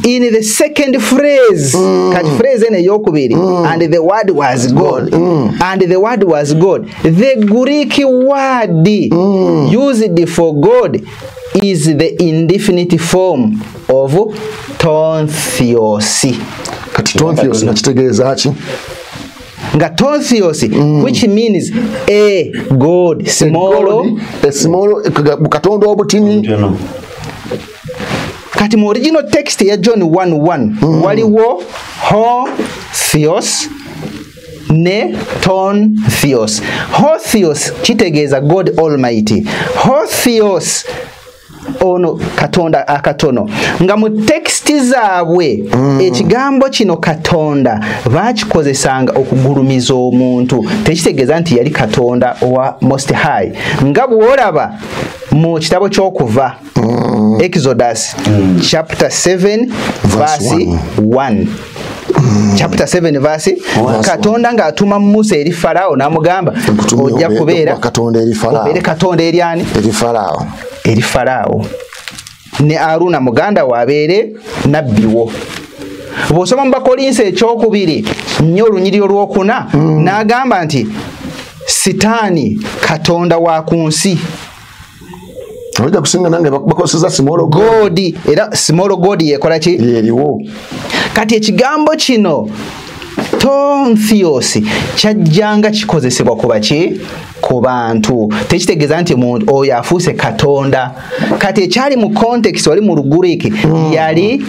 D: in the second phrase, kati phrase eno ey'okubiri, and the word was God, and the word was God, the Greek word used for God is the indefinite form of ton theos.
C: Kati Tonthios nga kitegeeza ki?
D: Nga Tonthios, which means a god small,
C: a small katonda obutini.
D: Kati mu original text ya John 1:1 waliwo ho theos ne ton theos. Ho theos kitegeeza God Almighty. Ho theos ono katonda akatono. Nga mu text zaabwe ekigambo kino katonda bakikozesanga okugulumiza omuntu, tekitegeeza nti yali katonda owa Most High. Nga bw'olaba mu kitabo ky'okuva Exodus chapter 7 verse 1. Chapter 7 verse Katonda nga atuma Musa eri Farao n'amugamba ojja kubeera
C: Katonda eri Farao,
D: obeere Katonda eri ani?
C: Eri Farao.
D: Eri Farao. Ne Aruna muganda wabeere nabbiwo. Bw'osoma mu Bakolinso ekyokubiri nnyo olunyiriri olwokuna n'agamba nti Sitaani katonda wa ku nsi.
C: Ojja kusinga nange bakozesa small
D: god, era small god yekola ki?
C: Yeriwo.
D: Kati ekigambo kino Tonthios kyajjanga kikozesebwa kuba ki? Ku bantu. Tekitegeeza nti oyo afuuse katonda. Kati ekyali mu context wali mu Lugiriiki yali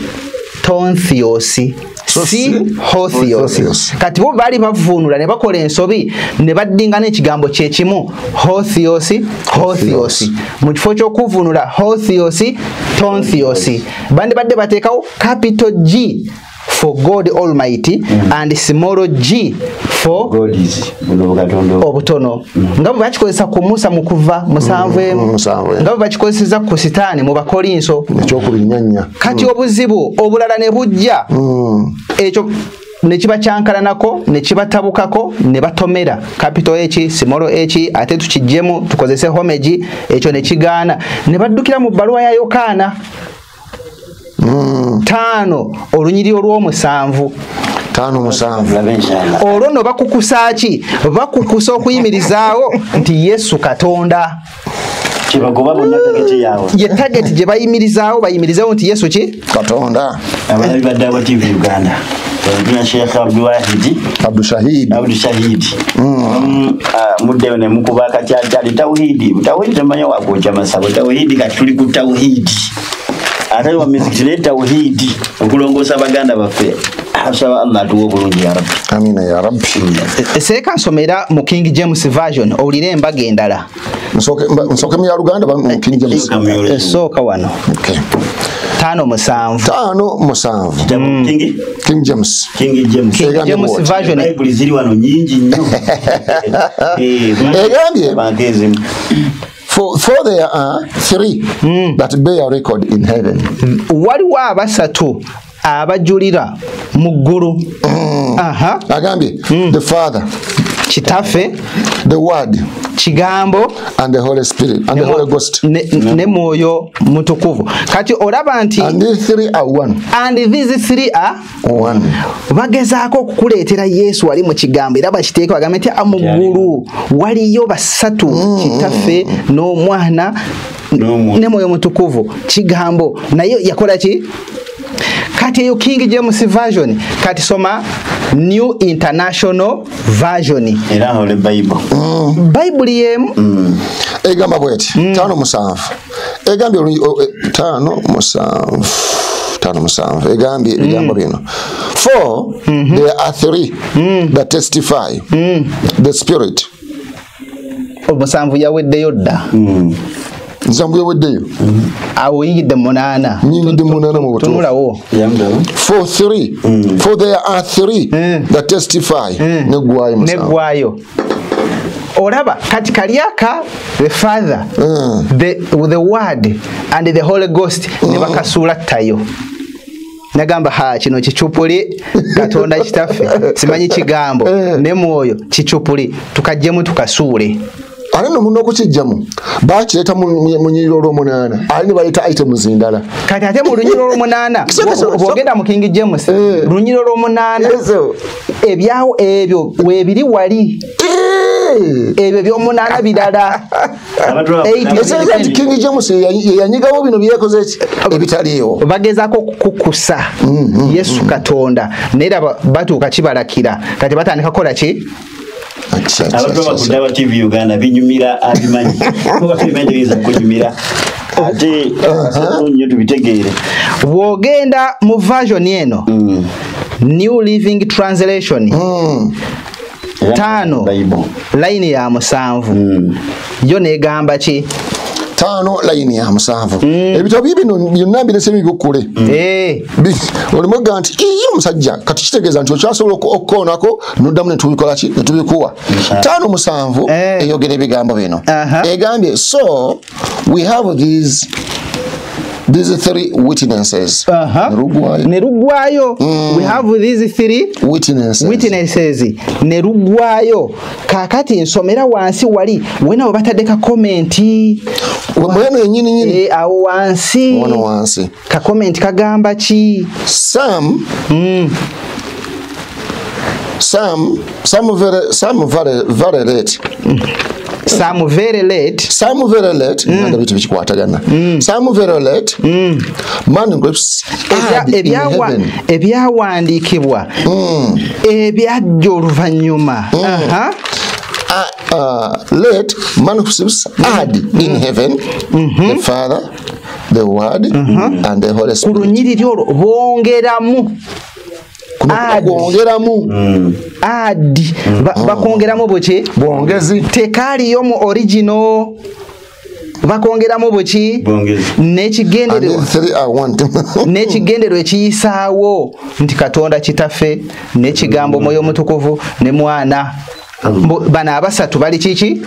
D: Tonthios, si Hothios. Kati bo bali bavvuunula ne bakola ensobi ne baddingana ekigambo kye kimu Hothios, Hothios. Mu kifo ky'okuvvuunula Hothios, Tonthios, bandibadde bateekawo capital G for God Almighty and small g for
B: God is
D: obutono. Nga bwe bakikozesa ku Musa mu kuva 7, nga bwe bakikozesa ku Sitaani mu Bakolinso
C: ekyokubiri nnya.
D: Kati obuzibu obulala ne bujja, ekyo ne kiba kyankalanako ne kibatabukako ne batomera capital H small h, ate tukijjemu tukozese homage, ekyo ne kigaana ne baddukira mu bbaluwa ya Yokaana 5 olunyiriri olw'omusanvu.
C: 5:7.
D: Olwo nno bakukusa ki? Bakukusa okuyimirizaawo nti Yesu Katonda.
B: Kyebagoba bonna target yaabwe.
D: Ye target gye bayimirizaawo, bayimirizeewo nti Yesu ki?
C: Katonda.
B: Abalabi ba Dawa TV Uganda. Tuna Sheikh Abdulwahidi
C: Abdushahid.
B: Abdushahid. Muddeyo ne mukuba akakyali tawhidi. Tawhidi temanya wakwokya masabo. Tawhidi kati tuli ku tawhidi. Ate wa mizikiti ne tawhidi okulongoosa baganda baffe. Asaba Allah atuwe obulungi ya Rabbi.
C: Amina ya Rabbi.
D: Seeka nsomera mu King James Version owulire embaga endala.
C: Nsooke mu ya Luganda mu King James.
D: Esooka wano.
C: Okay.
D: 5:7.
C: 5:7. King James.
B: King James.
D: King James Version.
B: Bayibuli ziri wano nnyingi nnyo.
C: Egambye For there are three that bear record in heaven.
D: Waliwo abasatu abajulira mu ggulu.
C: Agambye the Father,
D: Kitaffe,
C: the Word,
D: Kigambo,
C: and the Holy Spirit, and the Holy Ghost,
D: ne Mwoyo Mutukuvu. Kati olaba nti
C: and these three are one.
D: And these three are
C: one.
D: Bagezaako okukuleetera Yesu ali mu kigambo, era bakiteeka bagambe nti mu ggulu waliyo basatu, Kitaffe n'Omwana ne Mwoyo Mutukuvu. Kigambo naye yakola ki? Kati eyo King James Version. Kati soma New International Version.
B: Era ole Bible.
D: Bible yemu.
C: Egamba bweti 5:7. Egambye 5:7. 5:7. Egambye ebigambo bino. For there are three that testify. The Spirit.
D: Omusanvu yaweddeyo dda.
C: Nsanvu yaweddeyo.
D: Awo yingidde 8.
C: Nyingidde 8 mu butuufu.
D: Tunulawo.
C: For three. For there are three that testify. Neggwayo musanvu.
D: Neggwayo. Olaba kati kaliaka the Father, the Word and the Holy Ghost ne bakasuula ttayo. Nagamba ha kino kichupuli Katonda kitaffe simanyi kigambo ne mwoyo kichupuli tukajjemu tukasuule.
C: Ate nno muno okukijjamu bakireeta mu lunyiriri olw'omunaana, ate ne baleeta items endala.
D: Kati ate mu lunyiriri olw'omunaana bw'ogenda mu King James lunyiriri olw'omunaana ebyawo ebyo weebiri wali. Ebyo by'omunaana birala.
C: 8 King James yanyigawo bino byekoze ki ebitaliiwo.
D: Bagezaako okukukusa Yesu Katonda, naye batuuka kibalakira kati batandika kukola ki?
B: Abantu bakudaba TV Uganda binyumira abimanyi kuba tubimanyi biyinza kunyumira ate nnyo tubitegeere.
D: Bw'ogenda mu version eno New Living Translation 5 line ya 7 yo negamba ki?
C: 5 line ya 7. Ebitabo bino byonna mbirese bibukkule. Olimuga nti iye omusajja kati kitegeeza nti okyasobola okukoonako noddamu ne tubikola ki ne tubikuwa. 5 7 eyogera ebigambo bino. Egambye so we have these three witnesses.
D: Nerugwayo. We have these three witnesses. Nerugwayo. Kakati nsomera wansi wali wena obatadde comment.
C: Mweno yenyini nyini.
D: Awo wansi.
C: Wono wansi.
D: Ka comment kagamba ki?
C: Some very late.
D: Some very late.
C: Some very late. Some very late. Manuscripts in heaven.
D: Ebyawandiikibwa. Ebyajja oluvannyuma.
C: Late manuscripts add in heaven the Father, the Word, and the Holy Spirit.
D: Ku lunyiriri olwo bongeramu.
C: Kwongeramu.
D: Add. Bakongeramu buki?
C: Bwongezi.
D: Tekaaliyo mu original. Bakongeramu buki?
B: Bwongezi.
D: N'ekigendererwa ekiyisaawo nti Katonda kitaffe n'ekigambo Omwoyo Omutukuvu ne Mwana. Bano abasatu bali kiki?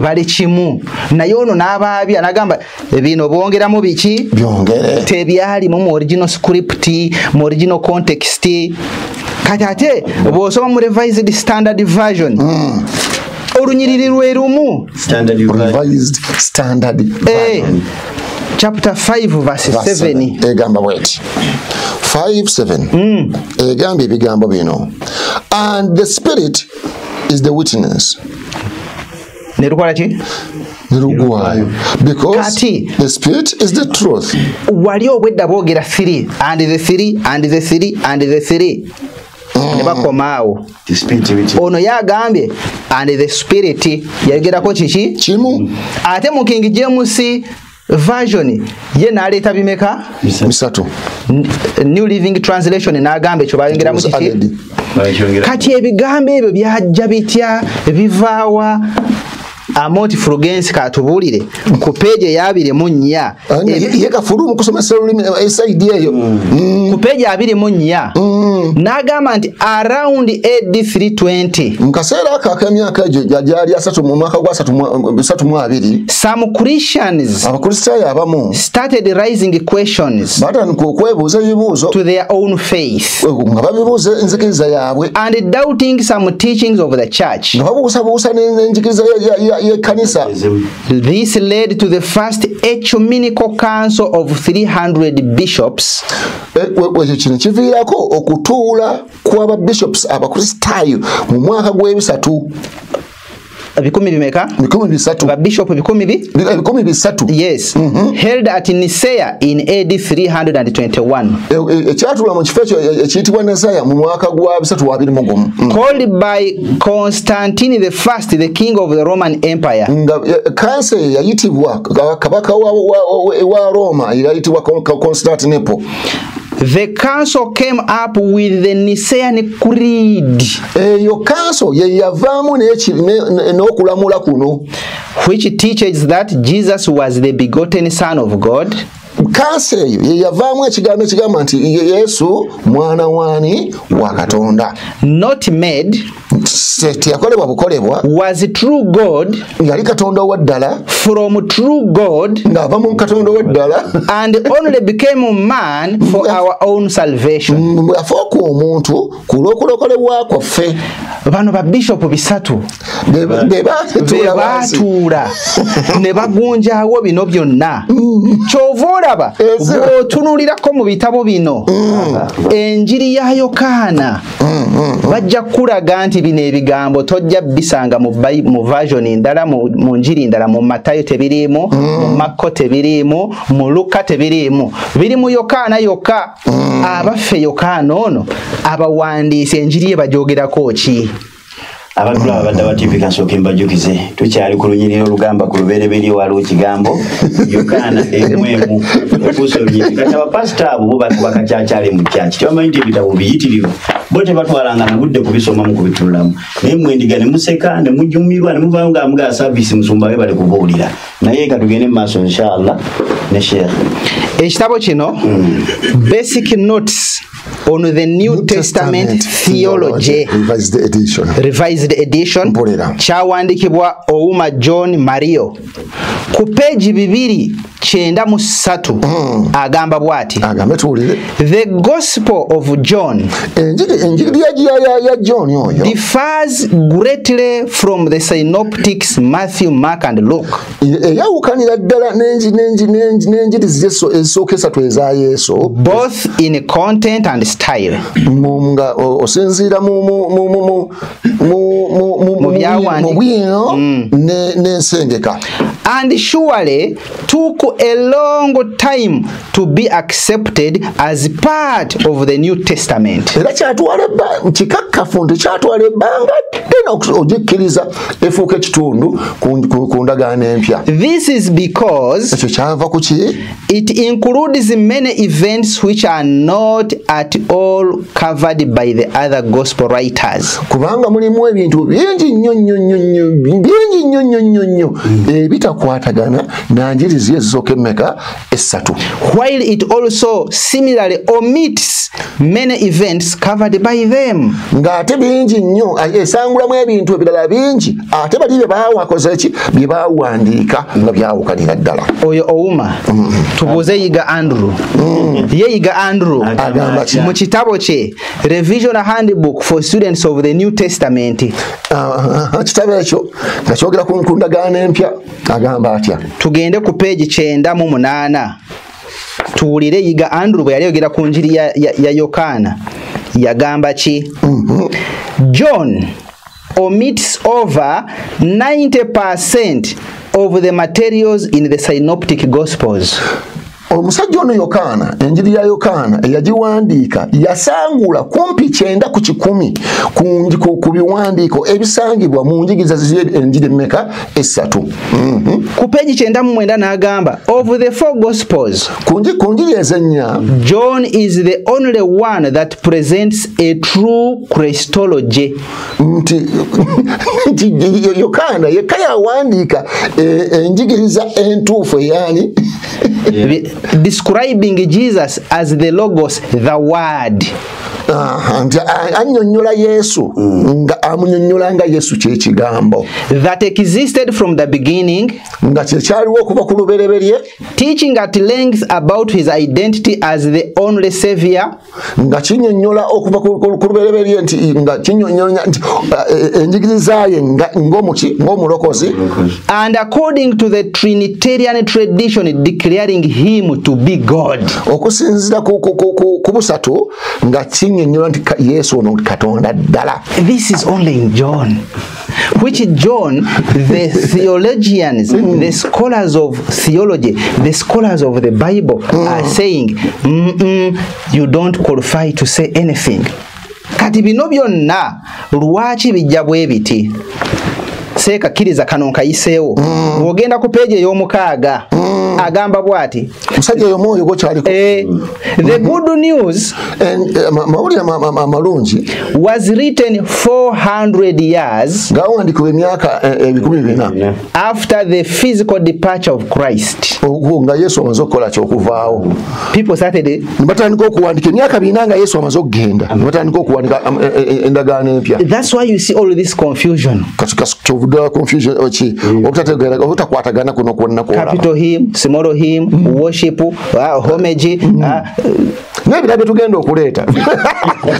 D: Bali kimu. Naye ono n'abaabya n'agamba bino bongeramu biki?
C: Byongere.
D: Tebyalimu mu original script, mu original context. Kati ate bw'osoma mu Revised Standard Version olunyiriri lwe lumu.
C: Revised Standard Version.
D: Chapter 5 verse 7.
C: Egamba bweti. 5:7. Egamba ebigambo bino. And the Spirit is the witness.
D: Nerukola ki?
C: Nerugwayo. Because
D: kati,
C: the Spirit is the truth.
D: Wali obwedda boogera 3 and the 3 and the 3 and the 3. Ne bakomaawo.
B: The Spirit.
D: Ono yagambye and the Spirit yayogerako kiki?
C: Kimu.
D: Ate mu King James Version ye n'aleeta bimeka?
C: 3.
D: New Living Translation n'agamba ekyo bayongeramu kiki? Kati ebigambo ebyo byajja bitya? Bivaawa? Amoti Fulgensi katubuulire ku page eya 24.
C: Ye kafulu mu kusomesa olulimi SID eyo.
D: Ku page 24. N'agamba nti around AD 320.
C: Mu kaseera ako ak'emyaka egyo gyali 3 mu mwaka gwa 332.
D: Some Christians,
C: Abakristaayo abamu,
D: started raising questions
C: batandika okwebuuza ebibuuzo
D: to their own faith
C: nga babibuuza enzikiriza yaabwe
D: and doubting some teachings of the church.
C: Nga babuusabuusa n'enzikiriza y'ekkanisa.
D: This led to the first ecumenical council of 300 bishops.
C: Ekyo kino kiviirako okutuula kw'ababishops Abakristaayo mu mwaka gw'ebisatu.
D: Bikumi bimeka?
C: 300.
D: Babishop 300?
C: 300.
D: Yes. Held at Nicaea in AD 321.
C: Ekyatuula mu kifo ekyo ekiyitibwa Nicaea mu mwaka gwa 321.
D: Called by Constantine the First, the king of the Roman Empire.
C: Nga kansa yayitibwa kabaka wa Roma yayitibwa Constantinople.
D: The council came up with the Nicene Creed.
C: Eyo council ye yavaamu n'okulamula kuno.
D: Which teaches that Jesus was the begotten Son of God.
C: Kansa eyo ye yavaamu ekigambo ekigamba nti Yesu mwana wani wa Katonda.
D: Not made.
C: Teyakolebwa bukolebwa.
D: Was true God.
C: Yali Katonda wa ddala.
D: From true God.
C: Ng'ava mu Katonda wa ddala.
D: And only became man for our own salvation.
C: Yafuuka omuntu ku lw'okulokolebwa kwaffe.
D: Bano babishopu 3
C: be
D: baatuula ne bagunjaawo bino byonna. Ky'ova olaba bw'otunuulirako mu bitabo bino enjiri ya Yokaana bajja kukulaga nti bino Bino ebigambo tojja bisanga mu version endala, mu njiri ndala, mu Matayo tebiriimu, mu Makko tebiriimu, mu Luka tebiriimu, biri mu Yokaana yokka. Abaffe Yokaana ono abawandiisi enjiri ye bajogerako ki?
B: Abatulaba badda ba TV kasooke mbajjukize, tukyali ku lunyiriri olugamba ku lubereberye waliwo kigambo Yokaana 1:1 efuuse olunyiriri. Kati abapasita abo bo bakakyakyale mu kyaki, tebamanyi nti ebitabo biyitirivu, bo tebatwalanga na budde kubisomamu kubitunulamu, naye mwendiga ne museka ne mujumirwa ne muvaayo nga mugaa saavisi musumba we bali kubuulira. Naye ka tugende mu maaso inshallah ne Sheikh.
D: Ekitabo kino Basic Notes on the New Testament Theology,
C: Revised Edition,
D: Revised Edition, kyawandikibwa Ouma John Mario. Ku peji 293 agamba bwati,
C: agambe tuwulire.
D: The Gospel of John,
C: enjiri ya John oyo,
D: differs greatly from the synoptics Matthew, Mark and Luke.
C: Eyawukanira ddala n'enjiri ezisooka esatu eza Yesu,
D: both in content and style.
C: Nga osinziira mu bwino n'ensengeka.
D: And surely took a long time to be accepted as part of the New Testament.
C: Era kyatwala kikakkafu nti kyatwala ebbanga ddene ogikkiriza efuuka ekitundu ku ndagaano empya.
D: This is because
C: ekyo kyava ku ki?
D: It includes many events which are not at all covered by the other gospel writers.
C: Kubanga mulimu ebintu bingi nnyo nnyo nnyo nnyo bingi nnyo nnyo nnyo nnyo ebitakwatagana na njiri ezisooka emmeka esatu.
D: While it also similarly omits many events covered by them.
C: Ng'ate bingi nnyo esangulamu ebintu ebirala bingi ate bali bye baawakoze ki bye baawandiika nga byawukanira ddala.
D: Oyo Ouma tubuuze Yiga Andrew. Ye Yiga Andrew
C: agamba ki
D: mu kitabo kye Revision Handbook for Students of the New Testament,
C: kitabo ekyo nga kyogera ku ndagaano empya agamba atya?
D: Tugende ku page 98 tuwulire Yiga Andrew bwe yali ayogera ku njiri ya Yokaana yagamba ki? John omits over 90% of the materials in the synoptic gospels.
C: Omusajja ono Yokaana, enjiri ya Yokaana eyagiwandiika yasangula kumpi 90% ku biwandiiko ebisangibwa mu njigiriza enjiri emmeka esatu.
D: Ku peji 99 n'agamba, of the four gospels,
C: ku njiri ezennya,
D: John is the only one that presents a true Christology.
C: Nti Yokaana yekka yawandiika enjigiriza entuufu eyaani
D: describing Jesus as the Logos, the Word.
C: Annyonnyola Yesu nga amunyonnyola nga Yesu kye kigambo,
D: that existed from the beginning,
C: nga kye kyaliwo okuva ku lubereberye,
D: teaching at length about his identity as the only savior,
C: nga kinnyonnyola okuva ku lubereberye nti nga kinnyonnyola nti enjigiriza ye ng'omuki ng'omulokozi,
D: and according to the Trinitarian tradition declaring him to be God.
C: Okusinziira ku busatu nga kinnyonnyola nti Yesu ono Katonda ddala.
D: This is only in John, which John, the theologians, the scholars of theology, the scholars of the Bible are saying, you don't qualify to say anything. Kati bino byonna lwaki bijja bwe biti? Seeka kkiriza kano nkayiseewo. Bw'ogenda ku peegi ey'omukaaga agamba bw'ati,
C: musajja oyo omwoyo gwokyaliko.
D: The good news,
C: mawulire amalungi,
D: was written 400 years
C: gawandiikibwa emyaka 400
D: after the physical departure of Christ.
C: Nga Yesu amaze okukola kyokuvaawo.
D: People started
C: ne batandika okuwandiika emyaka 400 nga Yesu amaze okugenda, ne batandika okuwandiika endagaano empya.
D: That's why you see all this confusion.
C: Kyovudde confusion oki obutakwatagana kuno kwonna kwolaba.
D: Capital hymn, small hymn, worship, homage,
C: n'ebirala bye tugenda okuleeta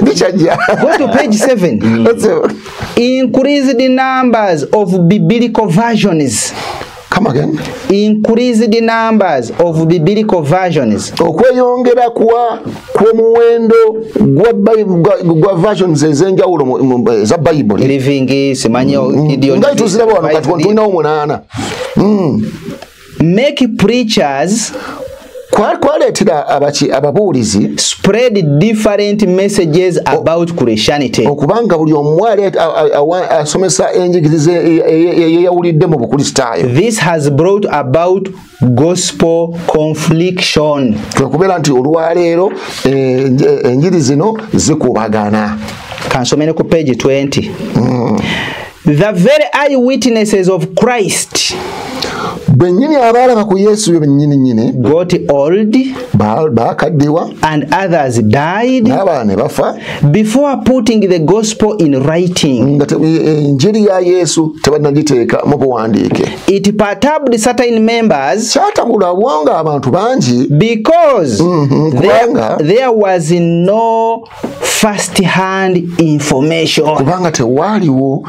C: bikyajja.
D: Go to page 7. Increased numbers of biblical versions.
C: Come again.
D: Increased numbers of biblical versions.
C: Okweyongera kwa kw'omuwendo gwa versions ez'enjawulo za Bible.
D: Living simanyo Gideon.
C: Nga tuziraba wano kati tulinawo 8.
D: Make preachers
C: kwaleetera ababuulizi
D: spread different messages about Christianity.
C: Okubanga buli omu asomesa enjigiriza eyawulidde mu Bukristaayo.
D: This has brought about gospel confliction.
C: Kubeera nti olwaleero enjiri zino zikubagana.
D: Kansomere ku page 20. The very eyewitnesses of Christ
C: bennyini abalaba ku Yesu bennyini nnyini
D: got old
C: bakaddiwa
D: and others died
C: n'abalala ne bafa
D: before putting the gospel in writing.
C: Nga enjiri ya Yesu tebannagiteeka mu buwandiike.
D: It perturbed certain members
C: kyatabula obwongo abantu bangi
D: because there was no first hand information.
C: Kubanga tewaaliwo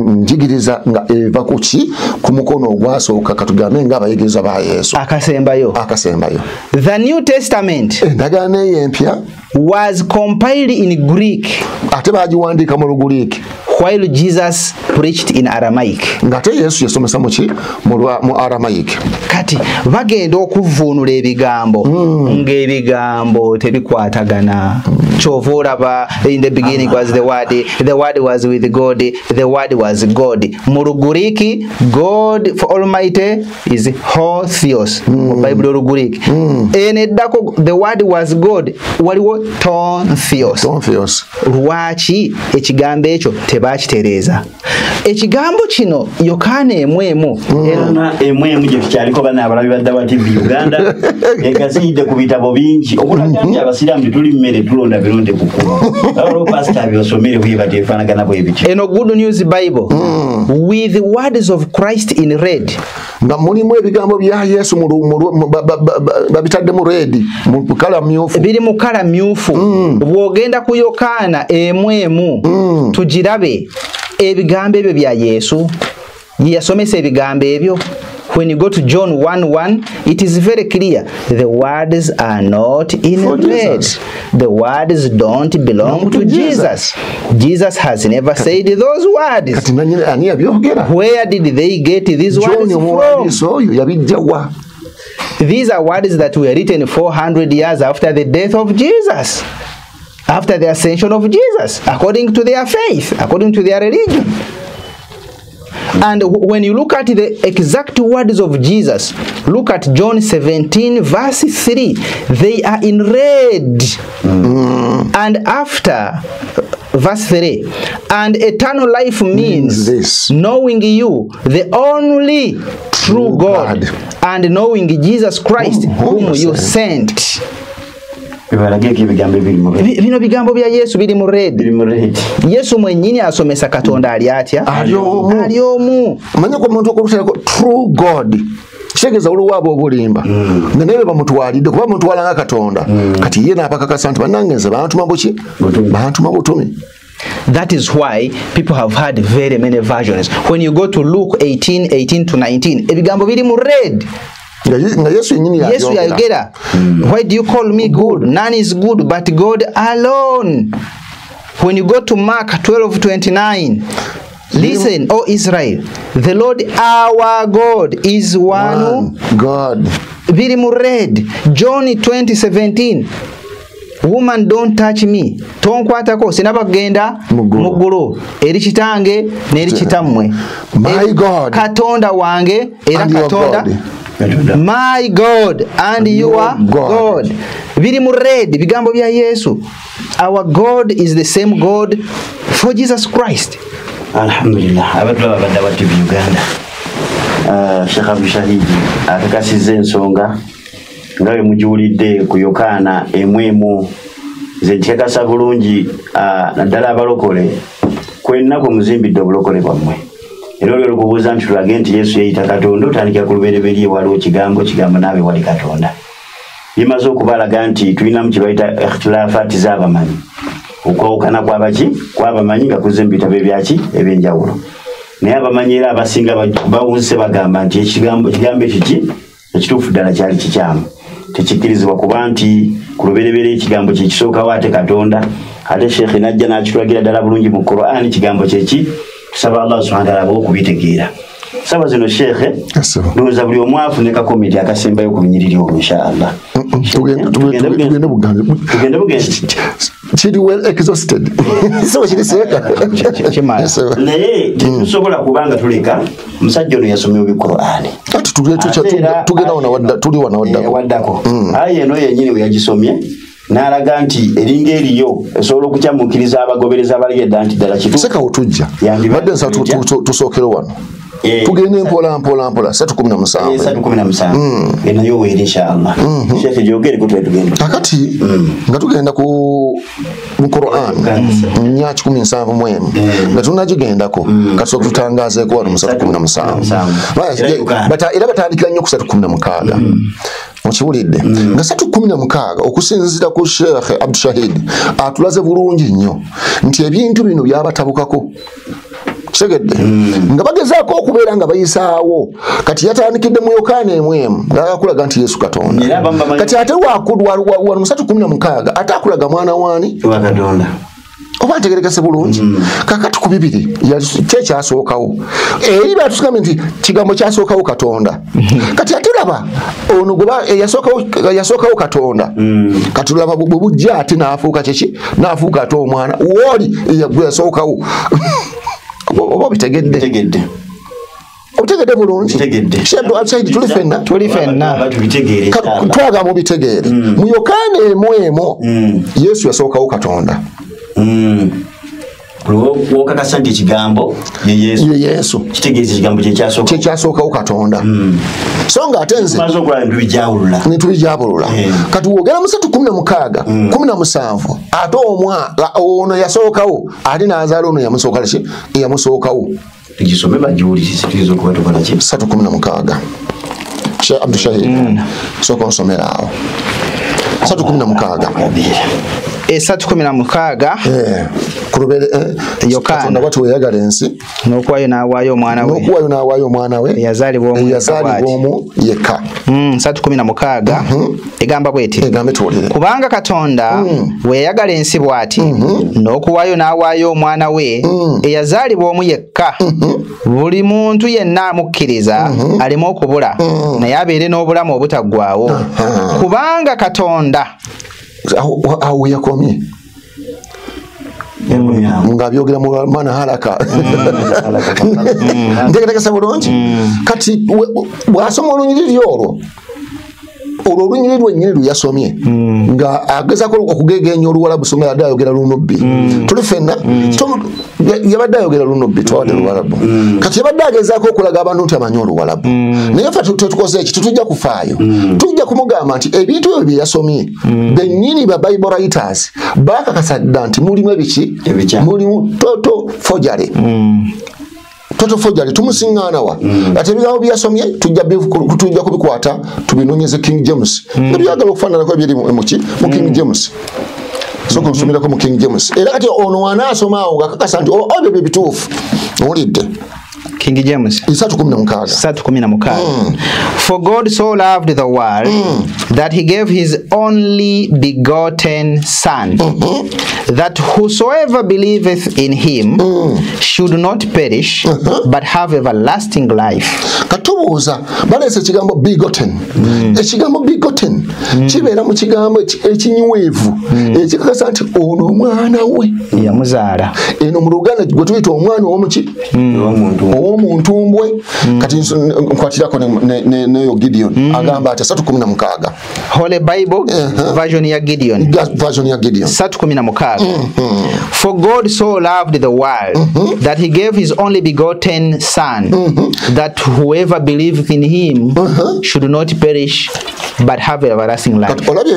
C: njigiriza nga eva ku ki ku mukono ogwasooka katugambe ng'abayigirizwa ba Yesu.
D: Akasembayo.
C: Akasembayo.
D: The New Testament
C: endagaano eyo empya
D: was compiled in Greek.
C: Ate baagiwandiika mu Luguriiki.
D: While Jesus preached in Aramaic.
C: Ng'ate Yesu yasomesa mu ki? Mu Aramaic.
D: Kati bagenda okuvvuunula ebigambo ng'ebigambo tebikwatagana. Kyova olaba in the beginning was the word, the word was with God, the word was God. Mu Luguriiki God for Almighty is ho theos. Mu Bible Oluguriiki. Eno eddako the word was God waliwo ton theos.
C: Ton theos.
D: Lwaki ekigambo ekyo tebakitereeza? Ekigambo kino Yokaana 1:1
B: 1:1 gye tukyaliko bana abalabi ba Dawa TV Uganda egaziyidde ku bitabo bingi okulaga nti abasiraamu tetuli mmere tulonda bironde kukulu. Waliwo pasita by'osomere bwe efaanagana bwe bityo.
D: Eno Good News Bible with the words of Christ in red.
C: Nga mulimu ebigambo bya Yesu babitadde mu red mu kala myufu.
D: Biri mu kala myufu. Bw'ogenda ku Yokaana 1:1 tugirabe ebigambo ebyo bya Yesu. Yasomesa ebigambo ebyo. When you go to John 1:1, it is very clear. The words are not in red. The words don't belong to Jesus. Jesus has never said those words. Where did they get these words from? These are words that were written 400 years after the death of Jesus, after the ascension of Jesus, according to their faith, according to their religion. And when you look at the exact words of Jesus, look at John 17 verse 3. They are in red. And after verse 3, and eternal life means
C: this,
D: knowing you, the only true God, and knowing Jesus Christ whom you sent. Bino bigambo bya Yesu biri mu red. Yesu mwennyini asomesa Katonda ali atya?
C: Ali omu. Manya ko muntu okuterako true God. Kitegeeza waliwo abo obulimba. Nga naye bamutwalidde kuba bamutwala nga Katonda. Kati ye n'abakakasa nti bannange nze bantuma buki? Bantuma butumi.
D: That is why people have had very many versions. When you go to Luke 18:18 to 19, ebigambo biri mu red. Yesu yayogera. Why do you call me good? None is good but God alone. When you go to Mark 12:29, listen, O Israel, the Lord our God is one
C: God.
D: Biri mu red. John 20:17, woman don't touch me. Tonkwatako sinaba kugenda muggulu eri kitange n'eri kitammwe.
C: My God.
D: Katonda wange era Katonda. My God and your God. Biri mu red bigambo bya Yesu. Our God is the same God for Jesus Christ.
B: Alhamdulillah. Abatulaba ba Dawa TV Uganda. Sheikh Abdul Shahid akakasizza ensonga nga bwe mugiwulidde ku Yokaana 1:1 nze nkikakasa bulungi naddala abalokole kwenna muzimbidde obulokole bwammwe. Era olwo olukubuuza nti tulage nti Yesu yeeyita Katonda otandikira ku lubereberye waliwo kigambo, kigambo naabe wali Katonda. Bimaze okubalaga nti tulinamu kye bayita ikhtilaafaati z'abamanyi, okwawukana kw'abaki kw'abamanyi nga kuzze mu bitabo ebyaki ebyenjawulo. Naye abamanyi era abasinga bawunze bagamba nti ekigambo ekyo ki ekituufu ddala kyali kikyamu. Tekikkirizibwa kuba nti ku lubereberye ekigambo kye kisookawo ate Katonda, ate Sheikh n'ajja n'akitulagira ddala bulungi mu Qur'an kigambo kye ki. Tusaba Allah subhanahu wa ta'ala okubitegeera. Saba zino Sheikh, ndowooza buli omu afune kakomiti akasembayo ku lunyiriri olwo inshallah. Tugende bugenzi.
C: Kiri well exhausted. So kiri seka.
B: Naye tetusobola kubanga tuleka musajja ono yasomye obi Qur'an.
C: Ati tugenda wana wadda tuli wana waddako.
B: Aye eno yennyini we yagisomye n'alaga nti eringa eriyo esobola okukyamuukiriza abagoberezi abali edda nti ddala kituufu.
C: Seka otujja. Badde nsaba tusookere wano. Tugende mpola mpola mpola 3:17.
B: 3:17. Enayo weeri inshallah. Sheikh jogere ko tugende.
C: Kakati nga tugenda ku mu Qur'an 4:71 nga tunagigendako kasooka tutangazeeko wano mu 3:17. Bata era batandikira nnyo ku 3:16. Okiwulidde nga 3:16 okusinziira ku Sheikh Abdushahid atulaze bulungi nnyo nti ebintu bino byabatabukako. Kitegedde nga bagezaako okubeera nga bayisaawo. Kati yatandikidde mu Yokaana 1 nga akulaga nti Yesu Katonda. Kati ate wano mu 3:16 ate akulaga mwana waani
B: wa Katonda.
C: Oba ntegerekese bulungi. Kakati ku bibiri kyekyasookawo eri batusigambye nti kigambo kyasookawo Katonda. Kati ate laba ono gwe yasookawo Katonda. Kati laba bwe bujja ate n'afuuka kiki n'afuuka ate omwana wooli gwe yasookawo. Oba obitegedde. Obitegedde bulungi. Sheikh tuli fenna. Twagala mubitegeere. Mu Yokaana 1 Yesu yasookawo Katonda.
B: Wokakasa nti ekigambo ye Yesu. Kitegeeza ekigambo kye
C: kyasookawo Katonda. So nga ate nze
B: tumaze okulaba ne
C: tubijabulula. Kati wogera mu 3:16 17 ate ono yasookawo ate n'azaala ono yamusooka ki yamusookawo.
B: Tugisome bagiwulirize tuyinza okuba tukola ki.
C: 3:16. Sheikh Abdushahid sooka onsomera awo. 3:16.
D: 3:16 Yokaana.
C: Katonda bw'atyo yayagala ensi
D: n'okuwaayo n'awaayo omwana we.
C: N'okuwaayo n'awaayo omwana we
D: eyazaalibwa
C: omu yekka.
D: 3:16 egamba bw'eti.
C: Egambe tuwulire.
D: Kubanga Katonda bwe yayagala ensi bw'ati n'okuwaayo n'awaayo omwana we eyazaalibwa omu yekka, buli muntu yenna amukkiriza aleme okubula naye abeere n'obulamu obutaggwaawo. Kubanga Katonda
C: awo yakomye nga byogera mu mana halaka. Ntegerekesa bulungi. Kati bw'asoma olunyiriri olwo olunyiriri lwennyini lwe yasomye nga agezaako okugegenya Oluwalabu so nga yadde ayogera Lunubbi. Tuli ffenna yabadde ayogera Lunubbi twawadde Luwalabu. Kati yabadde agezaako okulaga abantu nti amanyi Oluwalabu. Naye ffe tetukoze eki tetujja kufaayo. Tujja kumugamba nti ebintu ebyo bye yasomye bennyini ba Bible writers baakakasa dda nti mulimu ebiki mulimu toto forgery. Toto forgery tumusiŋŋaana wa. Ate ebigambo bye yasomye tujja kubikwata tubinoonyeze King James. Nga byagala okufaananako ebiri mu King James. Sooka nsomerako mu King James. Era kati ono anaasoma awo ng'akakasa nti ebyo bye bituufu. Owulidde.
D: King James
C: 3:16.
D: 3:16. For God so loved the world that he gave his only begotten Son, that whosoever believeth in him should not perish, but have everlasting life.
C: Katubuuza baleese ekigambo begotten. Ekigambo begotten kibeera mu kigambo ekinywevu ekikakasa nti ono omwana we
D: yamuzaala.
C: Eno mu Luganda gwe tuyita omwana ow'omuki ow'omuntumbwe. Kati nkwatirako neyo Gideon agamba ati 3:16.
D: Holy Bible version ya Gideon.
C: Version ya Gideon
D: 3:16. For God so loved the world that he gave his only begotten Son, that whoever believeth in him should not perish but have everlasting life.
C: Olabye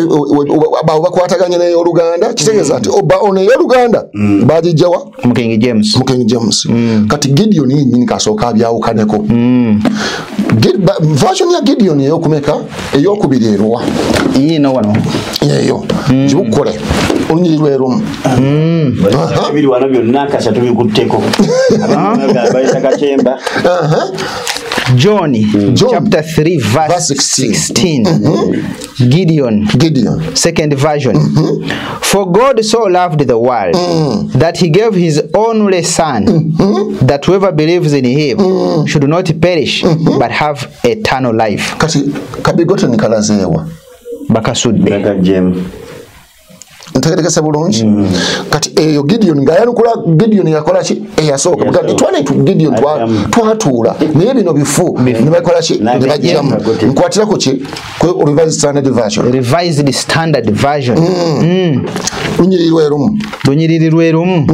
C: bakwataganye n'Oluganda kitegeeza nti oba ono ey'Oluganda bagijjawa
D: mu King James.
C: Mu King James. Kati Gideon yennyini kasooka abyawukaneko. Version ya Gideon eyokumeka eyokubiri erwa
D: ino wano
C: eyo gibukole Olunyiriri lwerumu.
B: Ebiri wano byonna kasatu bikutteko. Abayita Katemba.
D: John, chapter 3 verse 16. Gideon, second version. For God so loved the world that he gave his only son, that whoever believes in him should not perish but have eternal life.
C: Kati kabigote nikalazeewa
D: bakasudde
C: ntegerekese bulungi. Kati eyo Gideon ng'ayanukula Gideon yakola ki eyasooka kati twale tu Gideon twatuula naye bino bifu ne bakola ki ne bajjamu. Nkwatirako ki ku Revised Standard Version.
D: Revised Standard Version.
C: Lunyiriri lwerumu.
D: Lunyiriri lwerumu.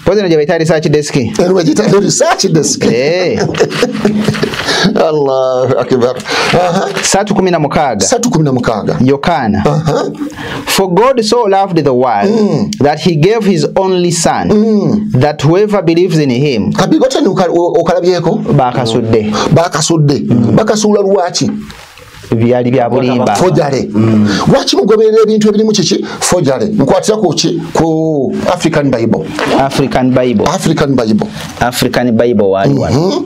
D: Pozi no gye bayita research desk.
C: Eno bagiyita research desk. Allahu akbar.
D: 3:16.
C: 3:16.
D: Yohana. For God so loved the world that he gave his only son, that whoever believes in him.
C: Kabigote okalabyeko
D: bakasudde.
C: Bakasudde. Bakasuula lwaki?
D: Byali bya bulimba.
C: Forgery. Lwaki mugoberera ebintu ebirimu kiki? Forgery. Nkwatira ku ki? Ku African Bible.
D: African Bible.
C: African Bible.
D: African Bible wali wano.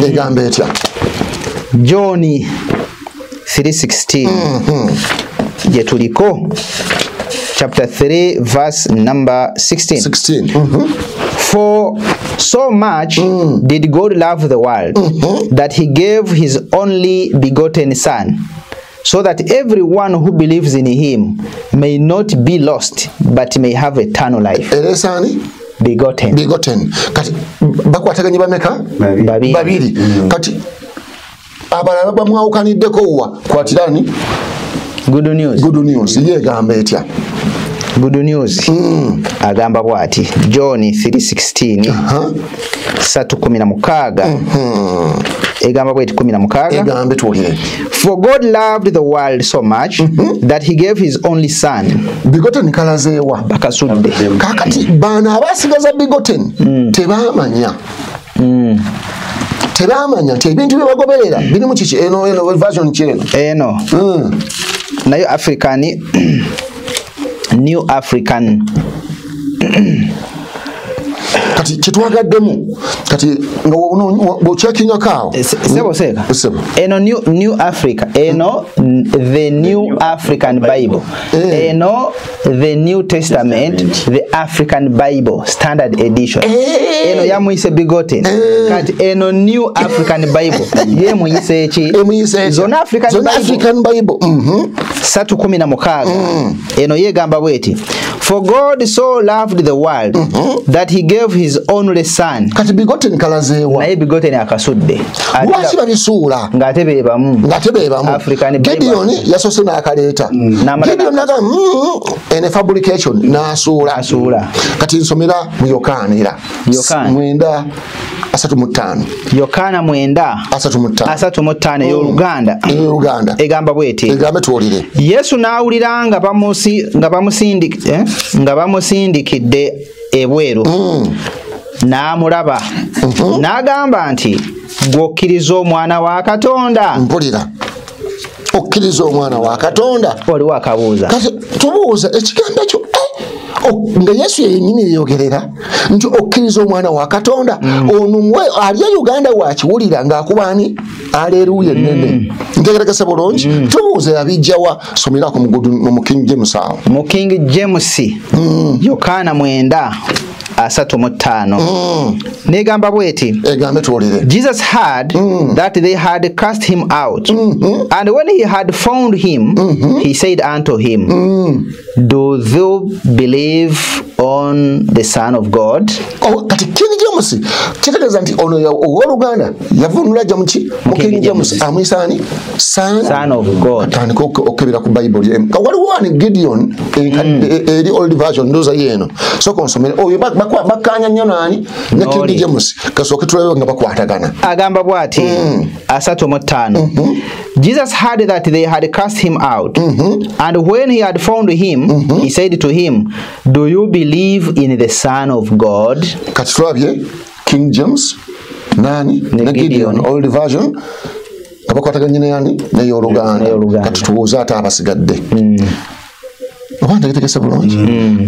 C: Egamba etya?
D: John 3:16. Gye tuliko. Chapter 3 verse number 16.
C: 16.
D: For so much did God love the world that he gave his only begotten son, so that everyone who believes in him may not be lost but may have eternal life.
C: Eresani?
D: Begotten.
C: Begotten. Kati bakwataganye bameka? Babiri. Kati abalala bamwawukaniddeko wa kwatirani?
D: Good news.
C: Good news. Ye gamba etya?
D: Good news. Agamba bwati John 3:16. 3:16. Egamba bweti 16.
C: Egambe tuwulire.
D: For God loved the world so much that he gave his only son.
C: Begotten kalazeewa.
D: Bakasudde.
C: Kakati bano abasigaza begotten tebamanya. Tebamanya nti ebintu bye bagoberera birimu kiki? Eno eno version ki eno?
D: Eno. Nayo African New African.
C: Kati kitwagaddemu kati nga bw'ochekingako awo.
D: Sebo seka. Eno New Africa. Eno the New African Bible. Eno the New Testament, the African Bible Standard Edition. Eno yamuyise begotten. Kati eno New African Bible yemuyise eki? Zona African Bible.
C: African Bible.
D: 3:16. Eno yegamba bweti. For God so loved the world that he gave his only son.
C: Kati begotten kalazeewa.
D: Naye begotten akasudde.
C: Lwaki babisuula?
D: Ng'ate beebamu.
C: Ng'ate beebamu.
D: African Bible.
C: Gideon yasoose n'akaleeta. Gideon n'agamba ene fabrication n'asuula.
D: Asuula.
C: Kati nsomera mu Yokaana era.
D: Yokaana.
C: 9:35.
D: Yokaana 9:35. 35 ey'Oluganda.
C: Ey'Oluganda.
D: Egamba bw'eti.
C: Egambe tuwulire.
D: Yesu n'awulira nga bamusindikidde ebweru. N'amulaba. N'agamba nti gw'okkiriza omwana wa Katonda.
C: Mpulira. Okkiriza omwana wa Katonda.
D: Waliwo akabuuza.
C: Kati tubuuza ekigambo ekyo nga Yesu yennyini yeeyogerera nti okkiriza omwana wa Katonda. Ono ali e Uganda wakiwulira ng'akuba ani? Aleluya ennene. Ntegerekese bulungi. Tubuuza yabijjawa. Somerako mu King James awo.
D: Mu King James. Yokaana 9:35. Negamba bweti.
C: Egambe tuwulire.
D: Jesus heard that they had cast him out. And when he had found him, he said unto him, Do thou believe on the Son of God?
C: Oh, kati King James kitegeeza nti ono ow'Oluganda yavunula ajja muki? Mu King James amuyisa ani?
D: Son of God.
C: Atandika okukebera ku Bible ye. Waliwo ani Gideon eri old version ndoza yeeno. Sooka onsomere. Oyo bakkaanya nnyo naani ne King James. Kasooke tulabe nga bakwatagana.
D: Agamba bw'ati 35. Jesus heard that they had cast him out. And when he had found him, he said to him, Do you believe in the Son of God?
C: Kati tulabye King James nani ne Gideon old version abakwataganye ne yani n'ey'Oluganda. Kati tubuuze ate abasigadde. Oba ntegetegese bulungi.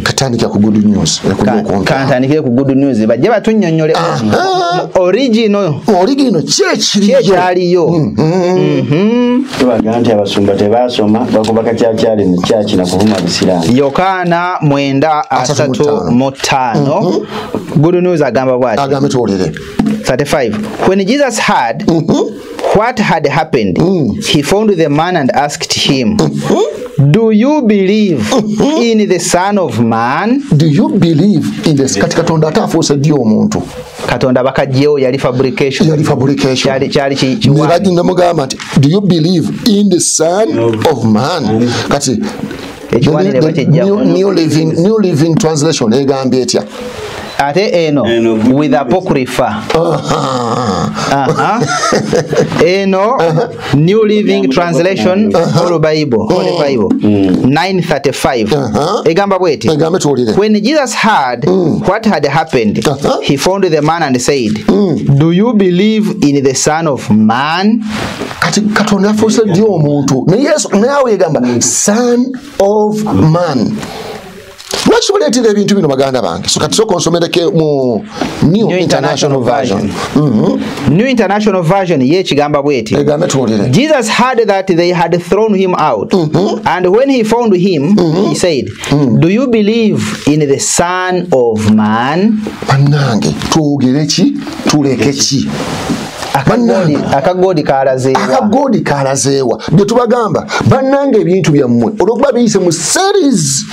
C: Katandikira ku good news.
D: Kantandikire ku good news bajje batunnyonnyole original.
C: Original ki ekyaliyo.
B: Tubaga nti abasumba tebaasoma bakuba kakyakyali mu kyaki na kuvuma busiraamu.
D: Yokaana 9:35 Good news agamba bw'ati.
C: Agambe tuwulire.
D: 35. When Jesus heard what had happened, he found the man and asked him, do you believe in the Son of Man?
C: Do you believe in this? Kati Katonda ate afuuse ddi omuntu?
D: Katonda bakajjewo yali fabrication.
C: Yali fabrication.
D: Kyali
C: ne mugamba nti do you believe in the Son of Man? Kati New Living Translation egambye etya?
D: Ate eno with apocrypha. Eno New Living Translation Holy Bible, Holy Bible 9:35. Egamba bweti. When Jesus heard what had happened, he found the man and said, do you believe in the Son of Man?
C: Kati Katonda afuuse ddi omuntu? Naye Yesu nawe egamba Son of Man. Lwaki baleetera ebintu bino baganda bange? So kati sooka onsomereke mu New International Version.
D: New International Version ye kigamba bweti.
C: Egambe tuwulire.
D: Jesus heard that they had thrown him out. And when he found him, he said, do you believe in the Son of Man?
C: Bannange twogere ki tuleke ki?
D: Akagodi kalazeewa.
C: Akagodi kalazeewa. Bye tubagamba bannange ebintu byammwe olw'okuba biyise mu series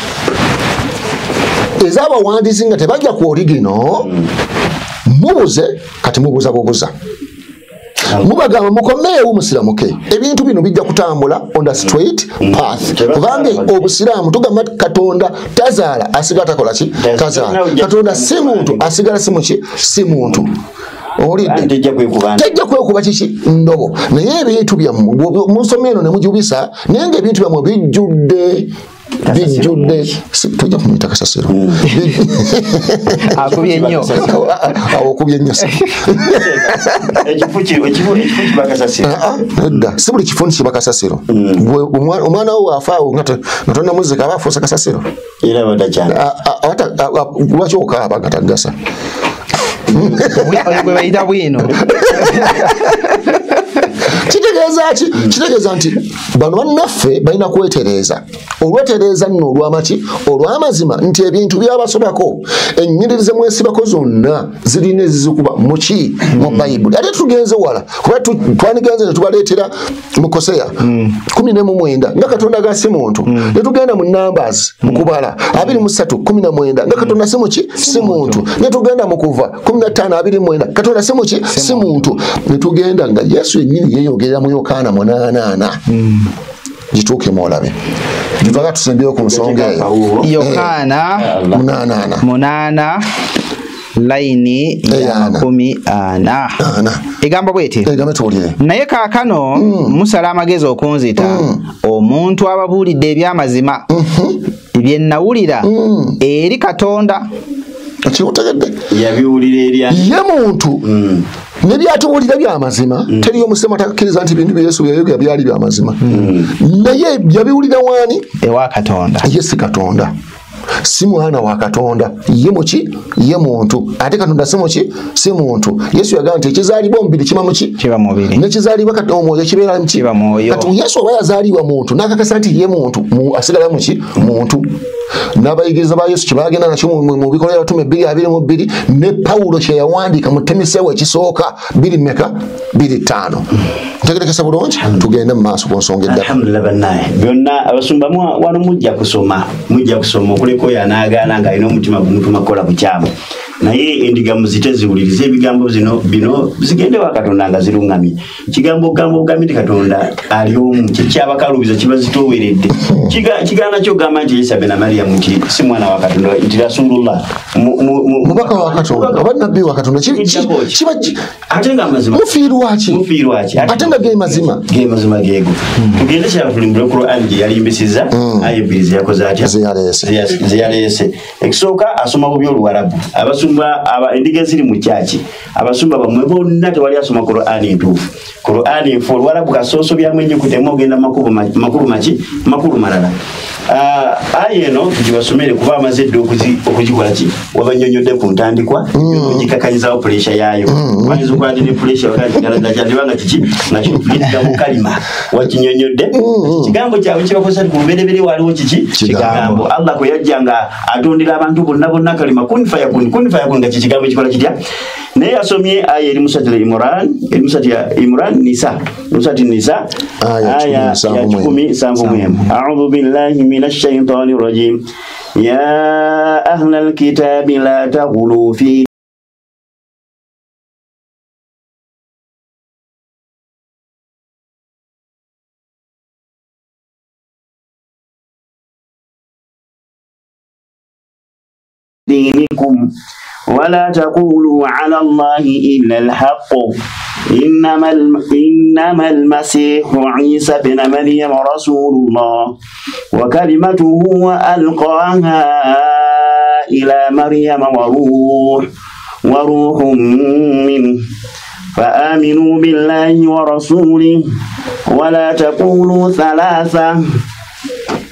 C: ez'abawandiisi nga tebajja ku original, mubuze kati mubuza bubuza. Mubagamba mukomeewo musiramuke. Ebintu bino bijja kutambula on the straight path. Kubanga obusiraamu tugamba Katonda tazaala asigala takola ki? Tazaala. Katonda si muntu asigala si muki? Si muntu. Tejja kwekuba kiki? Ndobo. Naye ebintu byammwe munsoma eno ne mujubisa naye ng'ebintu byammwe bijjudde. Bijjudde. Tojja kumuyita kasasiro.
D: Akubye nnyo.
C: Awo okubye nnyo.
B: Ekifo kiba kasasiro.
C: Nedda. Si buli kifo nti kiba kasasiro. Omwana wo afaawo nga tonnamuzzika aba afuuse kasasiro.
B: Era batakyala.
C: Lwaki okaaba nga tagasa?
D: Oyo gwe bayita bwino.
C: Kitegeeza ki? Kitegeeza nti bano bannaffe balina kwetereeza. Olwetereeza nno olw'amaki? Olw'amazima nti ebintu byabasobako ennyiriri ze mwesibako zonna zirina ezizikuba mu ki? Mu Bayibuli. Ate tugenze wala kuba twanigenze ne tubaleetera mu Koseya 19 nga Katonda ga si muntu. Ne tugenda mu Numbers mu kubala 23:19 nga Katonda si muki? Si muntu. Ne tugenda mu Kuva 15:29 Katonda si muki? Si muntu. Ne tugenda nga Yesu yennyini yeeyogerera mu Yokaana 8:8. Gituuke mwolabe. Gitwaga tusembeyo ku nsonga eyo.
D: Yokaana 8:8 laini ya 14. Egamba bweti.
C: Egambe tuwulire.
D: Naye kaakano musala amagezi okunzita omuntu ababuulidde ebyamazima bye nnawulira eri Katonda.
C: Okikutegedde?
B: Yabiwulira eri ani?
C: Ye muntu. Ne byatuwulira byamazima. Teriyo omusema atakkiriza nti ebintu bya Yesu byayogera byali byamazima. Naye yabiwulira waani?
D: Ewa Katonda.
C: Ye si Katonda. Si mwana wa Katonda. Ye muki? Ye muntu. Ate Katonda si muki? Si muntu. Yesu yagamba nti ekizaalibwa omubiri kiba muki?
D: Kiba mubiri.
C: N'ekizaalibwa omwoyo kibeera muki?
D: Kiba mwoyo.
C: Kati Yesu oba yazaalibwa muntu n'akakasa nti ye muntu, asigala muki? Muntu. N'abayigiriza ba Yesu kye baagenda nakyo mu bikolwa by'abatume 2:22 ne Pawulo kye yawandiika mu Timoseewo ekisooka 2:5. Ntegerekesa bulungi tugende mu maaso ku nsonga eddala.
B: Alhamdulillah bannaye byonna abasumba wano mujja kusoma okuleka oyo anaagaana ng'alina omutima gumutuma kukola bukyamu. Naye endiga muzite ziwulirize ebigambo bino zigende wa Katonda nga ziruŋŋamye. Kigambo ogamba ogambe nti Katonda ali omu kyekyabakaluubiza kiba zitooweredde. Kigaana ky'ogamba nti Yesu na Mariyamu nti si mwana wa Katonda nti Rasulullah
C: mubaka wa Katonda oba nabbi wa Katonda kiba
B: ate nga amazima
C: mufiirwa ki? Ate nga ge mazima.
B: Ge mazima geego. Tugende kyaba tulimbule Qur'an gye yalimbisizza aya ebbiri ze yakoze atya? Ze yaleese. Ekisooka asoma bubi Oluwarabu. Abasumba endiga eziri mu kyaki abasumba bammwe bonna tewali asoma Qur'ani ntuufu. Qur'ani nfu Oluwarabu kasooso byamu ennyukuta emu ogenda makulu maki makulu malala. Aya eno gibasomere kuba amaze dde okugikola ki wabanyonyodde ku ntandikwa okugikakanyizawo puresha yaayo bayinza okuba ne puresha wakandibanga kiki nakyo kalima wakinyonyodde kigambo kyabwe kibakozesa ku lubereberye waliwo kiki kigambo Allah kwe yajja nga atondera abantu bonna bonna kalima kun fayakun kun fayakun nga kikigambo kikola kitya. Naye yasomye aya eri musati Imran, eri musati ya Imran Nisa, musati Nisa aya ya 17. A'udhu billahi minash shaitani rajim. Ya ahlal kitabi la taghlu fi dinikum ولا تقولوا على الله إلا الحق إنما المسيح عيسى بن مريم رسول الله وكلمته ألقاها إلى مريم وروح منه فآمنوا بالله ورسوله ولا تقولوا ثلاثة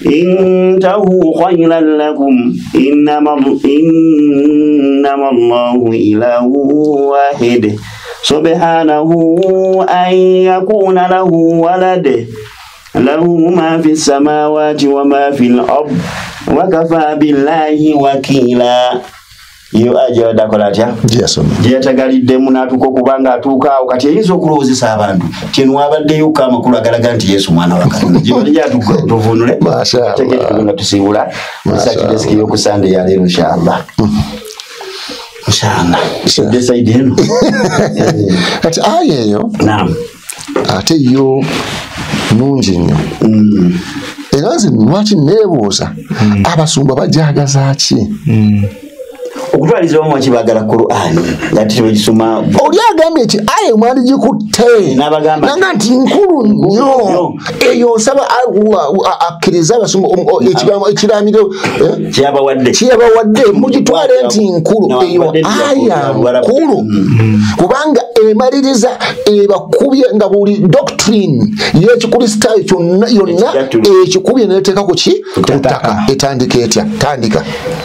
B: انتهوا خيرا لكم إنما الله إله واحد سبحانه أن يكون له ولد له ما في السماوات وما في الأرض وكفى بالله وكيلا. Iyo aja wadakola atya gyeyatagaliddemu n'atuuka okuba nga atuuka awo kati eyinza okulowoozesa abantu kino wabaddeyo ko amakulu agalaga nti Yesu mwana wa Katonda gyebalijatuvunule nga tusiibula research desk y'oku Sunday ya leero inshallah. Inshallah decide eno
C: kati aya eyo
B: naam
C: ate yo nungi nnyo era nze lwaki neebuuza abasumba bajagaza ki
B: okutwaliza wamu wakibagala Qur'an ngati tebagisoma.
C: Oli agambye nti aya mwali gikutte nanga nti nkulu nnyo eyo nsaba Allah akkirize abasumba ekigambo ekiramiro kyeyabawadde mugitwale nti nkulu eyo aya nkulu kubanga emaliriza ebakubye nga buli doctrine y'Ekikristaayo yonna ekikubye neteeka ku ki ttaka. Etandika etya? Tandika.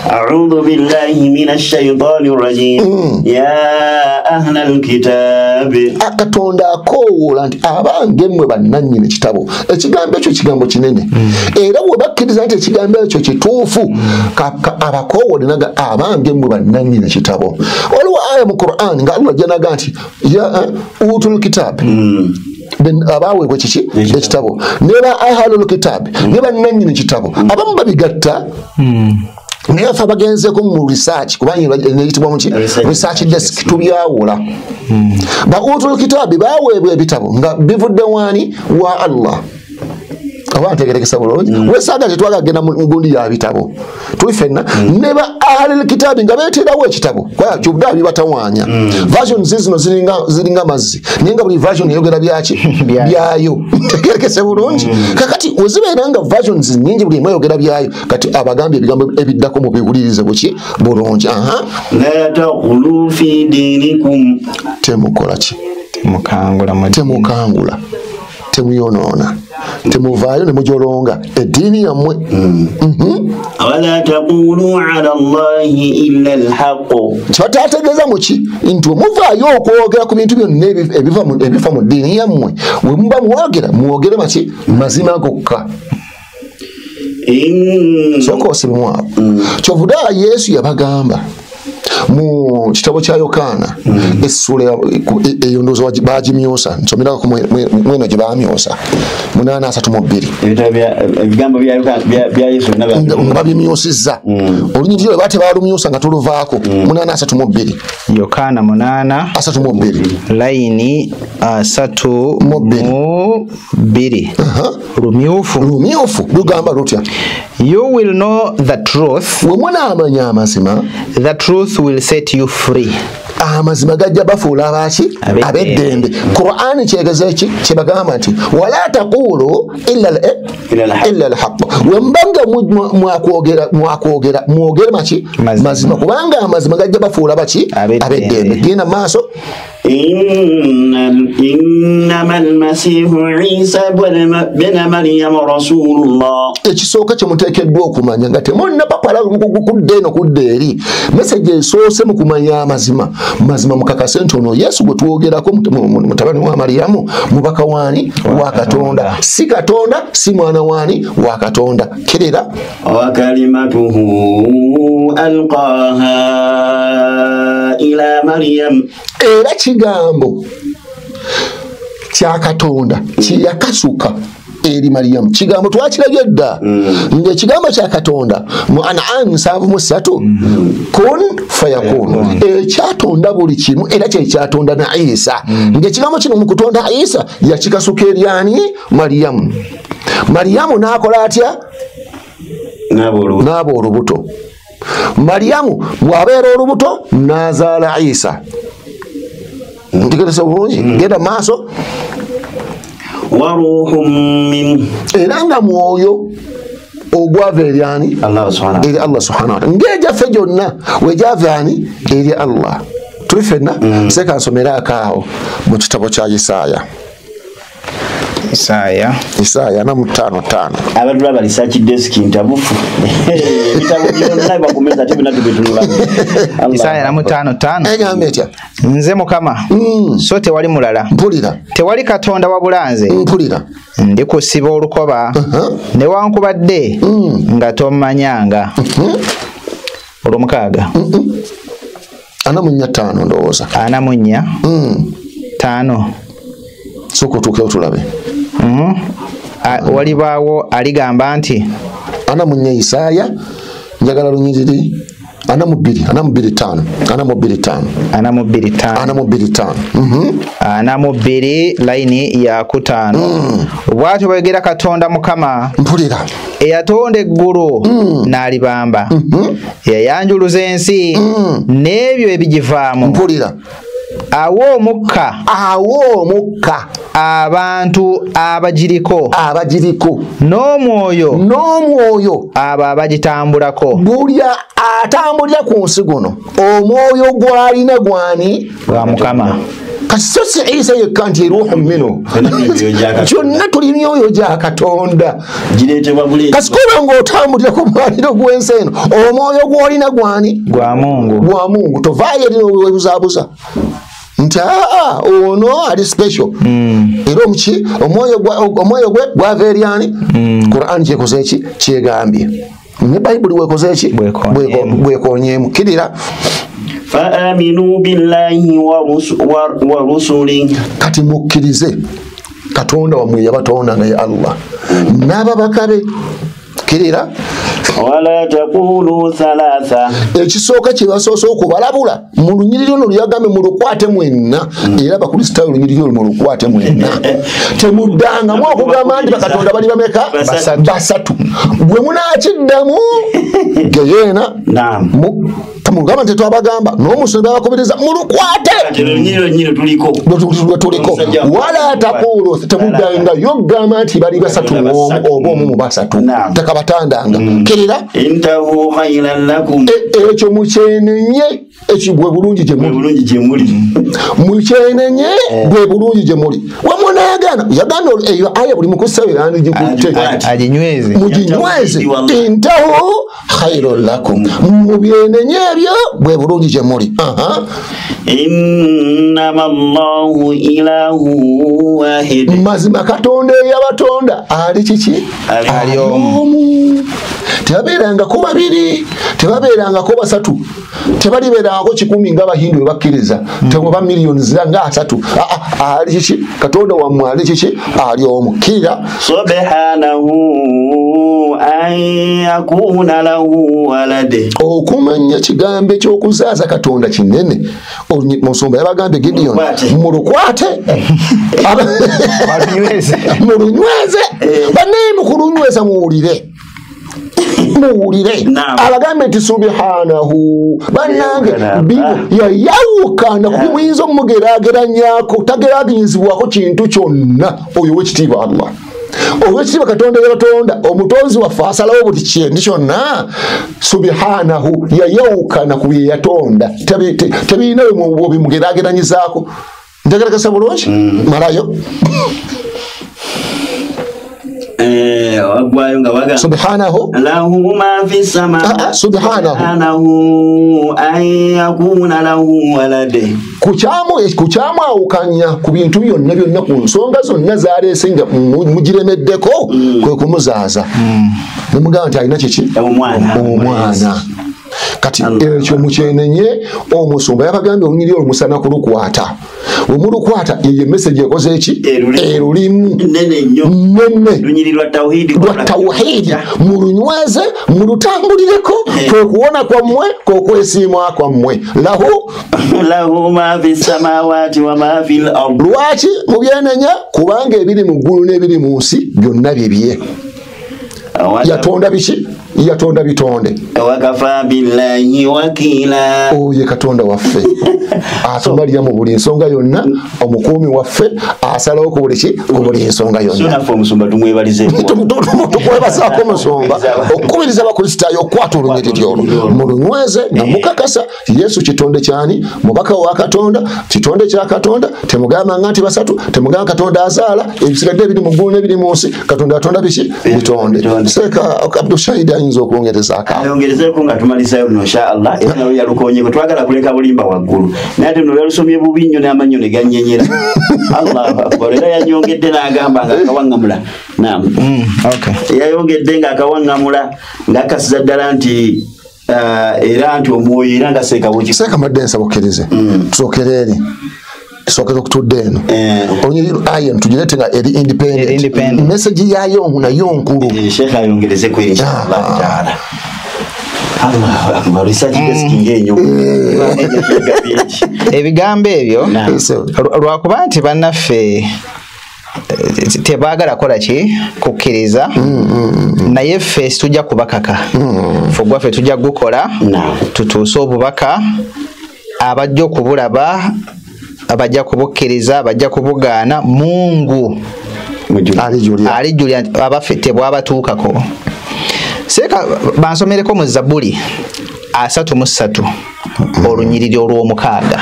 B: A'udhu billahi minash shaitani rajim. Ya ahlal kitab.
C: Katonda akowoola nti abange mmwe bannannyini kitabo. Ekigambo ekyo kigambo kinene. Era bwe bakkiriza nti ekigambo ekyo kituufu, abakoowoola naga abange mmwe bannannyini kitabo. Waliwo aya mu Qur'an nga Allah janaga nti ya utul kitab. Abaweebwa kiki ekitabo ne ba ahlul kitab ne bannannyini kitabo abamu babigatta. Naye ffe abagenzeeko mu research kubanga neyitibwa muki research desk tubyawula. Ba utul kitabi baweebwa ebitabo nga bivudde wani wa Allah. Oba ntegerekesa bulungi weesaaga tetwagala kugenda mu gundi ya bitabo tuli ffenna ne ba ahlul kitabi nga beeterawo ekitabo kyobda bibatawaanya. Versions zino ziringa mazzi naye nga buli version eyogera byaki byayo. Ntegerekese bulungi. Kakati wezibeera nga versions nnyingi buli emu eyogera byayo kati abagambye ebigambo ebiddako mubiwulirize buki bulungi.
B: La taghlu fi dinikum.
C: Temukola ki? Temukangula, temuyonoona, temuvaayo ne mujolonga eddiini yammwe.
B: Wala taqulu ala Allahi illa alhaq.
C: Kibatategeeza muki nti muvaayo okwogera ku bintu byonna ebifa mu ddiini yammwe, we muba mwogera mwogere maki mazima gokka. Sooka osibemu awo. Kyovudde Yesu yabagamba mu kitabo kya Yokaana essuula eyo ndowooza baagimyosa nsomerako mweno gye baamyosa 832
B: ebigambo bya Yesu
C: nga babimyosizza olunyiriri lwe baate baalumyosa nga tuluvaako 832
D: Yokaana 832 layini 32 lumyufu
C: lumyufu lugamba lutya?
D: You will know the truth.
C: We munaamanya amazima.
D: The truth will set you free.
C: Amazima gajja bafuula abaki? Ab'eddembe. Qur'ani kyegeza eki? Kyebagamba nti wala taqulu illa al-haqq. Wembanga mwakwogera mwogere maki? Mazima, kubanga amazima gajja bafuula baki? Ab'eddembe. Genda maaso.
B: Innama al-masihu Isa ibn Maryam rasulullah.
C: Ekisooka kye muteekeddwa okumanya nga temunnapapala kudda eno kudda eri, meseji esoose mu kumanya amazima. Mazima mukakase nti ono Yesu gwe twogerako mutabani wa Mariyamu mubaka waani? Wa Katonda. Si Katonda, si mwana waani? Wa Katonda. Kirira.
B: Wa kalimatuhu alqaha ila Maryam.
C: Era kigambo kya Katonda kyeyakasuka eri Mariyamu. Kigambo twakirabye dda ng'ekigambo kya Katonda mu An'am 73 kun fayakun, ekyatonda buli kimu era kyekyatonda na Isa. Ng'ekigambo kino mu kutonda Isa yakikasuka eri ani? Mariyamu. Mariyamu n'akola atya? N'aba olubuto. Mariyamu bw'abeera olubuto n'azaala Isa. Ntegereza bulungi, genda maaso. Era nga mwoyo ogwava eri ani? Eri Allah subhanahu wa ta'ala. Ng'egyaffe gyonna wegyava ani? Eri Allah. Tuli ffenna? Seeka nsomere akaawo mu kitabo kya Isaaya.
D: Isaaya
C: 45:5.
B: Abantu baba research desk ntabufu. Ebitabo byonna bakumeza ate byonna tubitunulamu.
D: Isaaya 45:5.
C: Egamba etya?
D: Nze Mukama, so tewali mulala.
C: Mpulira.
D: Tewali Katonda wabula nze.
C: Mpulira.
D: Ndikusiba olukoba newankubadde nga tomanyanga. Olwomukaaga.
C: 45 ndowooza.
D: 44 5.
C: Sooka otuukeyo tulabe.
D: Walibaawo aligamba nti
C: 44 Isaaya, njagala lunyiriri 42 42 5 42 5
D: 42 layini ya 5. Bw'atyo bw'ayogera Katonda Mukama.
C: Mpulira.
D: Eyatonda eggulu n'alibamba, eyayanjuluza ensi n'ebyo ebigivaamu.
C: Mpulira.
D: Awo omukka.
C: Awo omukka.
D: Abantu abagiriko.
C: Abagiriko.
D: N'omwoyo.
C: N'omwoyo.
D: Abo abagitambulako.
C: Buli atambulira ku nsi guno omwoyo gw'alina gwani?
D: Gwa Mukama.
C: Kati so si Isa yekka nti eruuhu mino. Kyonna tuli myoyo gya Katonda. Kasi kuba ng'otambulira ku mwaliro gw'ensi eno omwoyo gw'olina gwani?
D: Gwa Mungu.
C: Gwa Mungu. Tovaayo eri weebuzaabuza nti aa ono ali special. Era omuki omwoyo gwe gwava eri ani? Qur'an kyekoze eki? Kyegambye. Ne Bayibuli wekoze eki? Bwekoonyeemu. Kirira.
B: Faaminu billahi wa rusulihi.
C: Kati mukkirize Katonda wammwe yabatonda nga ye Allah n'ababaka be. Kirira.
B: Wala taqulu thalatha.
C: Ekisooka kye basoose okubalabula mu lunyiriri luno lyagambe mulukwate mwenna. Era Abakristaayo olunyiriri olwo mulukwate mwenna. Temuddangamu okugamba nti bakatonda bali bameka? Basatu. Bwe munaakiddamu geyeena mugamba nti twabagamba n'omusomi babakubiriza mulukwate. Tuliko. Wala taqulu, temuddangayo okugamba nti bali basatu oba omu mu basatu. Takabatandanga. Kirira.
B: Intahu khayran lakum.
C: Ekyo mukyenenye, ekyo bwe bulungi gye muli. Mukyenenye bwe bulungi gye muli. Wamunaagaana yagaana eyo aya buli mukusabira yandigikutte.
D: Aginyweze.
C: Muginyweze. Intahu khayran lakum. Mubyenenye ebyo bwe bulungi gye muli.
B: Innama Allahu ilahu wahid.
C: Mazima Katonda eyabatonda ali kiki?
D: Ali omu.
C: Tebabeerangako babiri, tebabeerangako basatu, tebalibeerangako 10 ng'Abahindu bwe bakkiriza, tewaba miliyoni nga 3. Ali kiki? Katonda wammwe ali kiki? Ali omu. Kirira.
B: Subhanahu an yakuna lahu walad.
C: Okumanya kigambo eky'okuzaaza Katonda kinene. Musumba yabagambye Gideon, mulukwate, mulunyweze, bannaye mukulunyweza muwulire. Muwulire abagambe nti subhanahu bannange yayawukana ku muyinza omugerageranyako tageraganyizibwako kintu kyonna oyo w'ekitiibwa Allah. Owekitiibwa Katonda yabatonda omutonzi waffe asalawo buli kintu kyonna. Subhanahu yayawukana ku bye yatonda tebirina bimugerageranyizaako. Ntegerekesa bulungi malayo. Subhanahu
B: lahu ma fi samawati subhanahu an yakuna lahu walad.
C: Kukyamwawukanya ku bintu byonna byonna ku nsonga zonna zaleese nga mugiremeddeko kwe kumuzaaza ne mugamba nti alina kiki omwana. Kati ekyo mukyenenye. Omusumba yabagambye olunyiriri olumusana kulukwata wemulukwata eyo message ekoze eki erulimu
B: nene nnyo
C: nene
B: lunyiriri lwa tawhidi
C: mulunyweze mulutambulireko kwe kuwona kwammwe kwe kwesiimwa kwammwe.
B: Lahu ma fi samawati wa ma fil ard.
C: Lwaki mubyenenya? Kubanga ebiri mu ggulu n'ebiri mu nsi byonna bibye. Yatonda biki? Yatonda bitonde.
B: Wakafa billahi wakila.
C: Oye Katonda waffe atumalira mu buli nsonga yonna, omukuumi waffe asalawo ku buli ki ku buli nsonga yonna.
B: So naffe omusumba tumwebalizeeko.
C: Tukwebazaako omusumba okukubiriza Abakristaayo okukwata olunyiriri olwo mulunyweze nga mukakasa Yesu kitonde kyani, mubaka wa Katonda, kitonde kya Katonda. Temugambanga nti basatu, temugamba Katonda azaala, ebisigadde ebiri mu ggulu n'ebiri mu nsi Katonda atonda biki bitonde. Seeka Abdul Shahid ayinza okwongerezaako.
B: Ayongerezeeko nga tumalizayo luno insha Allah. Era nawe yalukoonyeko twagala kuleka bulimba waggulu naye ate luno yalusomye bubi nnyo n'amannyo ne gannyenyera. Allahu akbar. Era yanyongedde n'agamba nga akawaŋŋamula. Naam.
D: Okay.
B: Yayongedde nga akawaŋŋamula ng'akasiza ddala nti era nti omwoyo era nga seeka buki.
C: Seeka madde nsaba okkirize. Tusookere eri. Tusookere okutudde eno. Olunyiriri ayo tugirete nga eri independent. Message yayo nayo nkulu.
B: Sheikh ayongerezeko insha Allah taala. Allahu akbar. Research desk ng'enyo.
D: Ebigambo ebyo lwakuba nti bannaffe tebaagala kola ki kukkiriza, naye ffe tujja kubakaka. Ffe ogwaffe tujja gukola tutuuse obubaka abajja okubulaba, abajja kubukkiriza, abajja kubugaana. Mungu alijulya abaffe tebwabatuukako. Seeka bansomereko mu Zabbuli 33 olunyiriri olw'omukaaga.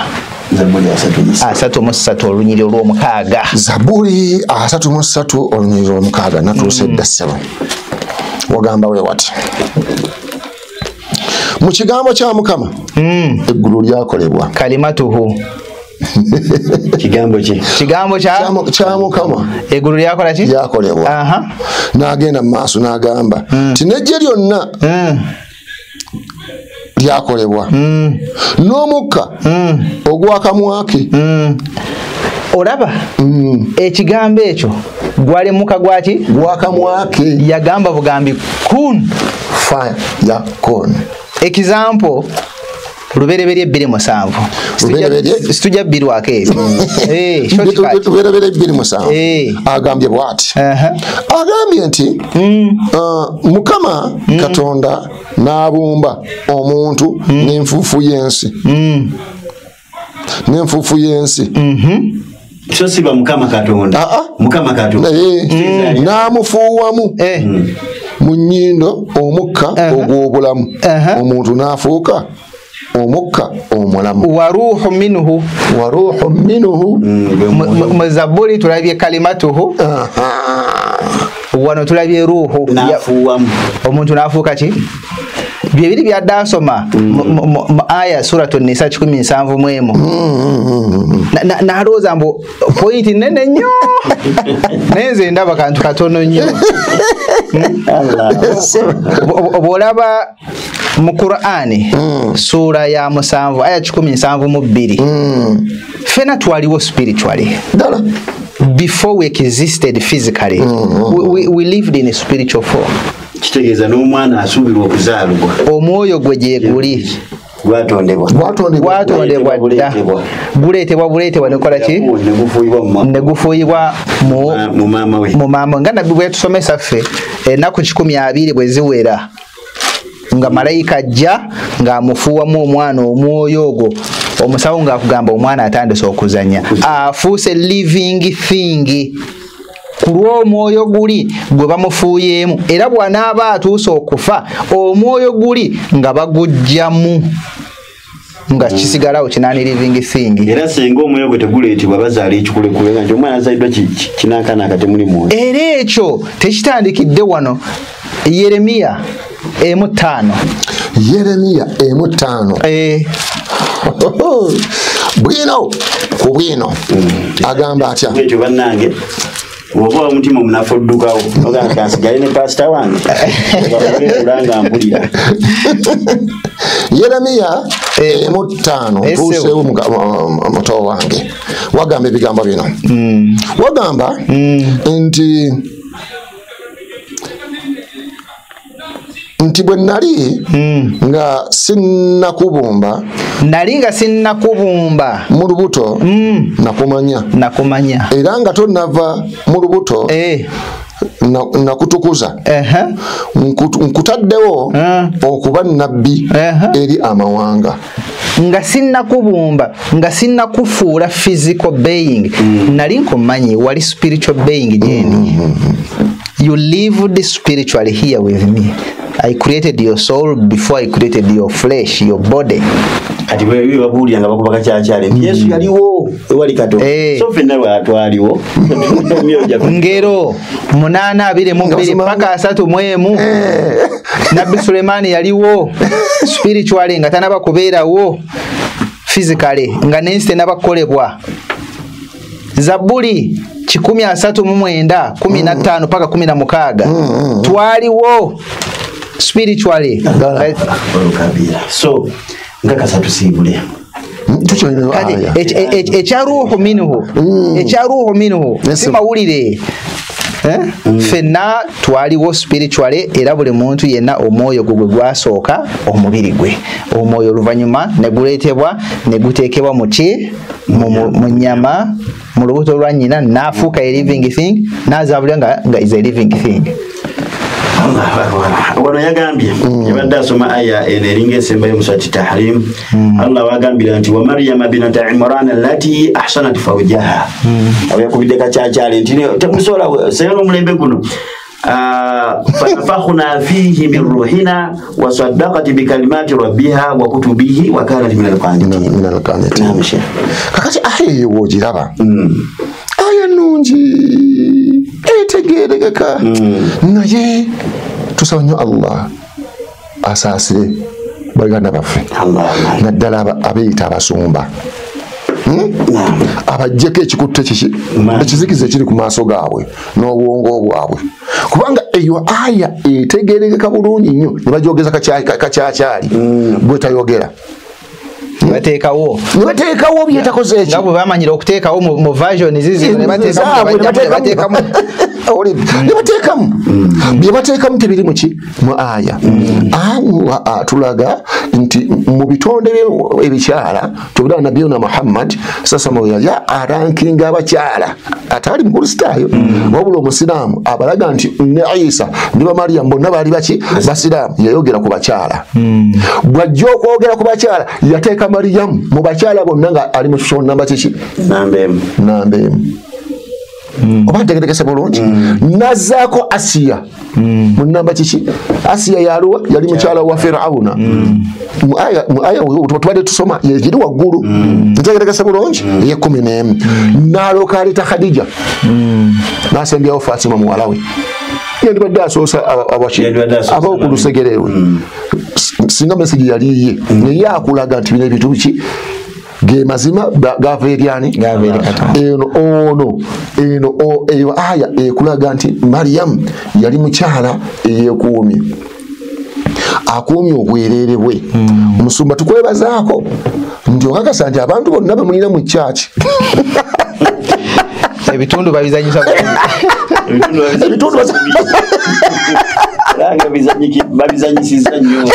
B: Zabbuli
D: 33 olunyiriri olw'omukaaga.
C: Zabbuli 33 olunyiriri olw'omukaaga. Natuuse dda ssebo. Wagamba we wati mu kigambo kya Mukama eggulu lyakolebwa.
D: Kalimatuhu.
B: Kigambo ki?
D: Kigambo
C: kya Mukama
D: eggulu lyakola ki?
C: Lyakolebwa. N'agenda mu maaso n'agamba nti n'eggye lyonna lyakolebwa n'omukka ogw'akamwa ke.
D: Olaba ekigambo ekyo gwali mukka gwaki?
C: Gwakamwa ke.
D: Yagamba bugambi kun
C: fire yakun.
D: Example Lubereberye 27. Situjja bbirwako ebyo.
C: Lubereberye 27. Agambye bw'ati. Agambye nti Mukama Katonda n'abumba omuntu n'enfuufu y'ensi. N'enfuufu y'ensi.
B: So siba Mukama Katonda. Mukama Katonda.
C: N'amufuuwamu. Mu nnyindo omukka ogw'obulamu. Omuntu n'afuuka omukka omulamu.
D: Waruhu minhu.
C: Waruhu minhu.
D: Mu Zabbuli tulabye kalimatuhu. Wano tulabye ruhu.
B: N'afuuwamu.
D: Omuntu n'afuuka ki? Byebiri byadde asoma mu aya Suratu Nisa 171. Nalowooza mbu pointi nnene nnyo. Naye nze ndaba kantu katono nnyo. Bw'olaba mu Qur'ani sura ya 7 aya 172 ffenna twaliwo spiritually. Before we existed physically, we lived in a spiritual form.
B: Kitegeeza n'omwana asuubirwa okuzaalibwa.
D: Omwoyo gwe gye guli.
B: Gwatondebwa.
D: Gwatondebwa dda. Guleetebwa buleetebwa ne gukola ki? Ne gufuuyibwa
B: mu maama we.
D: Mu maama. Nga Nabbi bwe yatusomesa ffe ennaku 120 bwe ziwera Nga malayika ajja ng'amufuuwamu omwana omwoyo ogwo, omusawo ng'akugamba omwana atandise okuzannya, afuuse living thing ku lw'omwoyo guli gwe bamufuuyeemu. Era bw'anaaba atuuse okufa, omwoyo guli nga baguggyamu, nga kisigalawo kinani living thing.
B: Era singa omwoyo gwe teguleetebwa bazaala ekikulekule nga nti omwana azaaliddwa kinankanaka temuli mwoyo.
D: Era ekyo tekitandikidde wano. Yeremiya 1:5.
C: Yeremiya 1:5. Bwino ku bwino agamba atya?
B: Bwetyo bannange, bw'oba omutima omunafu oddukawo ogamba kansigale ne pasita wange nga mpulira.
C: Yeremiya 1:5 ntuuseewo muto wange, wagamba ebigambo bino. Wagamba nti bwe nali nga sinnakubumba,
D: nali nga sinnakubumba
C: mu lubuto nakumanya,
D: nakumanya,
C: era nga tonnava mu lubuto nakutukuza, nkutaddewo okuba nabbi eri amawanga.
D: Nga sinnakubumba, nga sinnakufuula physical being, nali nkumanyi wali spiritual being jendi. You lived spiritually here with me. I created your soul before I created your flesh, your body.
B: Kati bwe babuulira nga bakuba kakyakyale nti Yesu yaliwo ewali Katonda. So ffenna bwe twaliwo.
D: Ngero 8:22 paka 31. Nabbi Sulemani yaliwo spiritually nga tanaba kubeerawo physically, nga n'ensi tenaba kukolebwa. Zabuli 139 15 paka 16. Twaliwo spiritually.
B: So nkakasa tusiibule.
D: Ekya ruhu minhu, ekya ruhu minhu si mawulire. Ffenna twaliwo spiritually, era buli muntu yenna omwoyo gwe gwasooka omubiri gwe, omwoyo oluvannyuma ne guleetebwa ne guteekebwa mu ki, mu nnyama, mu lubuto lwa nnyina, n'afuuka a living thing, n'azaabulira nga is a living thing.
B: Wano yagambye yabadde asoma aya eno eringa esembayo mu surati Tahrim. Allah wagambira nti wa Maryama binata Imran allati ahsanat farjaha. Awo yakubidde kakyakyale nti temusobola seera omulembe guno. Fanafakhna fihi min ruhina wa saddaqat bi kalimati rabbiha wa kutubihi wa kanat min al-qanitin.
C: Kakati aya eyo w'ogiraba, aya nnungi etegeerekeka, naye tusaba nnyo Allah asaasire baganda baffe, naddala abeeyita abasumba, abaggyeko ekikutte kiki ekizikiza ekiri ku maaso gaabwe n'obwongo bwabwe, kubanga eyo aya etegeerekeka bulungi nnyo ne bagyogeza kakyakyali bwetayogera.
D: Bateekawo
C: ne bateekawo byetakoze eki
D: nga bwe bamanyira okuteekawo mu version zizi ne bateekamu
C: ne bateekamu bye bateekamu tebiri mu ki, mu aya. Allah atulaga nti mu bitonde ebikyala tubulaba Nabbi na Muhammad sasa ya arankinga abakyala atali mukristaayo wabula omusiraamu, abalaga nti ne Isa ne ba Mariam bonna baali baki basiraamu. Yayogera ku bakyala, bw'ajja okwogera ku bakyala yateeka Mariam mu bakyala bonna nga ali mu kifo namba kiki, namba emu. Oba ntegerekese bulungi. Nazzaako Asiya mu namba kiki, Asiya yaluwa yali mukyala wa Firauna. Mu aya tubadde tusoma yegiri waggulu, ntegerekese bulungi, ey'e11. N'alooka aleeta Khadija, n'asembyawo Fatima muwala we. Yandibadde asoosa ab'oku lusegere lwe, singa mesegi yali ye, naye akulaga nti bino ebintu biki ge mazima gava eri ani? Eno ono eno eyo aya ekulaga nti Mariam yali mukyala eyeekuumye, akuumye obwereere bwe. Omusumba tukwebazaako nti okakasa nti abantu bonna bemulina mu kyaki
D: ebitundu babizanyisa
C: ebitundu
B: babizanyisizza nnyo.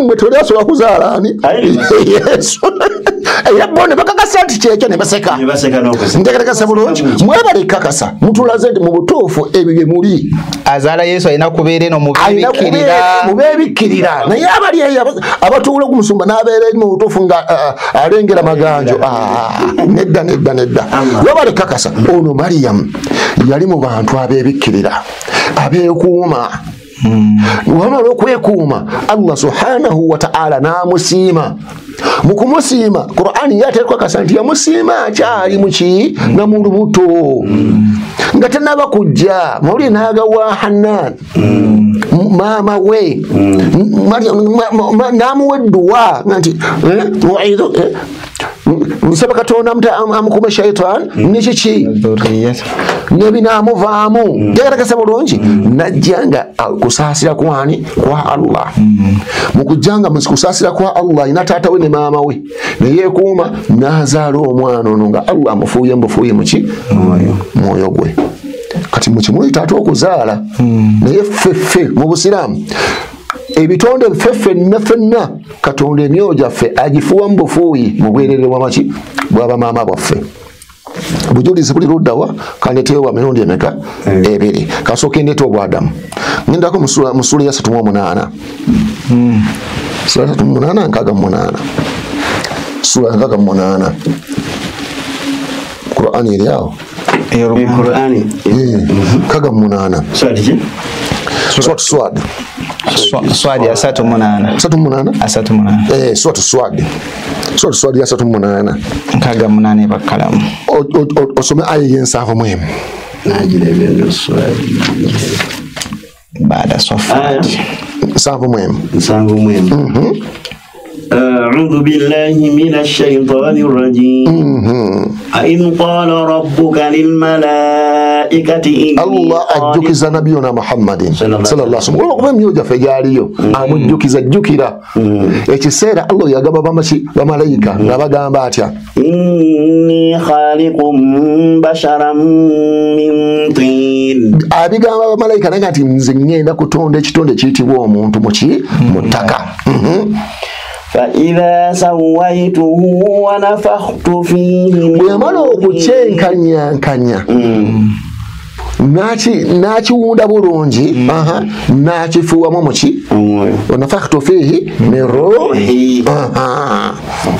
C: Mwe toli asobola kuzaala ani? Yesu. Era bo ne bakakasa nti kyekyo ne baseka. Ntegerekesa bulungi. Mwebale kakasa. Mutulaze nti mu butuufu ebyo bye muli.
D: Azaala Yesu alina kubeera eno mu beebikkirira.
C: Naye abali eyo abatuula ku musumba n'abeera mu butuufu nga alengera maganjo. Nedda nedda nedda. Webale kakasa. Ono Mariam yali mu bantu abeebikkirira, abeekuuma. Wamala okwekuuma Allah subhanahu wa ta'ala n'amusiima. Mu kumusiima Qur'ani yateekwa nti yamusiima akyali muki na mu lubuto nga tannaba kujja. Mawulire n'agawa Hannan maama we n'amuwa edduwa nti nsaba Katonda amukume shaitan nekiki nebinaamuvaamu. Ntegerekesa bulungi. Najja nga kusaasira kwani kwa Allah. Mu kujja nga kusaasira kwa Allah ina taata we ne maama we ne yeekuuma n'azaala omwana ono nga Allah amufuuye mubufuuye muki mwoyo gwe. Kati mukimuli taata okuzaala naye ffeffe mu Busiraamu ebitonde ffe ffenna ffenna Katonda emyoyo gyaffe agifuwa mu bufuuyi mu bwerere bwamaki bw'abamaama bwaffe. Obujulizi buli luddawa kandeteyo bwa mirundi emeka ebiri. Kasooke ndeete obwadamu. Ngendako mu ssuula ya 38. Ssuula 38 68. Ssuula 68. Qur'ani eri awo.
B: Qur'ani.
C: 68.
B: Swadi ki?
C: Swat swad.
D: Swadi asatu munana.
C: Asatu munana?
D: Asatu munana.
C: Swat swad. Swat swad asatu munana.
D: Nkaga munane bakalamu.
C: Osome aya y'ensanvu mu emu.
B: Nagirebye ndo swadi.
D: Baada swafat.
C: Nsanvu mu emu.
B: Nsanvu mu emu. أعوذ بالله من الشيطان الرجيم. إذ قال ربك للملائكة إني
C: Allah ajjukiza nabiyuna Muhammadin sallallahu alaihi wasallam. Olwokuba emyoyo gyaffe gyaliyo amujjukiza jjukira ekiseera Allah yagamba bamalayika nga bagamba atya
B: inni khaliqun basharan min tin.
C: Abigamba bamalayika naye nti nze ngenda kutonda ekitonde ekiyitibwa omuntu muki mu ttaka.
B: فإذا سويته ونفخت فيه
C: bwemala okukyenkanyankanya n'akiwunda bulungi n'akifuuwamu muki wanafakhtu fiihi min ruuhi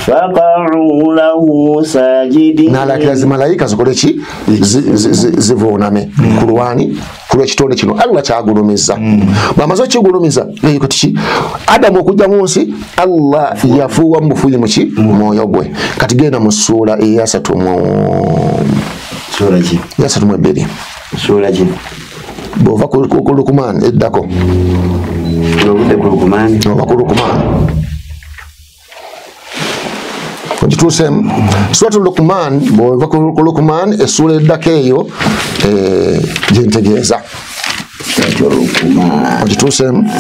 B: faqa'u lahu sajidin.
C: N'alakira zimalayika zikole ki zivuuname ku lwani ku lw'ekitonde kino Allah kyagulumiza. Bw'amaze okukigulumiza kati Adamu okujja mu nsi Allah yafuuwa mu bufuuyi muki mwoyo gwe. Kati genda mu ssuula eyasatu mu 32.
B: Sura ki?
C: Bw'ova ku Lukumaan eddako.
B: Oludde ku Lukumaan.
C: Ova ku Lukumaan. Ogituuseemu. Suratu Lukumaan, bw'ova ku Lukumaan essuula eddako eyo gye ntegeeza. Ogituuseemu.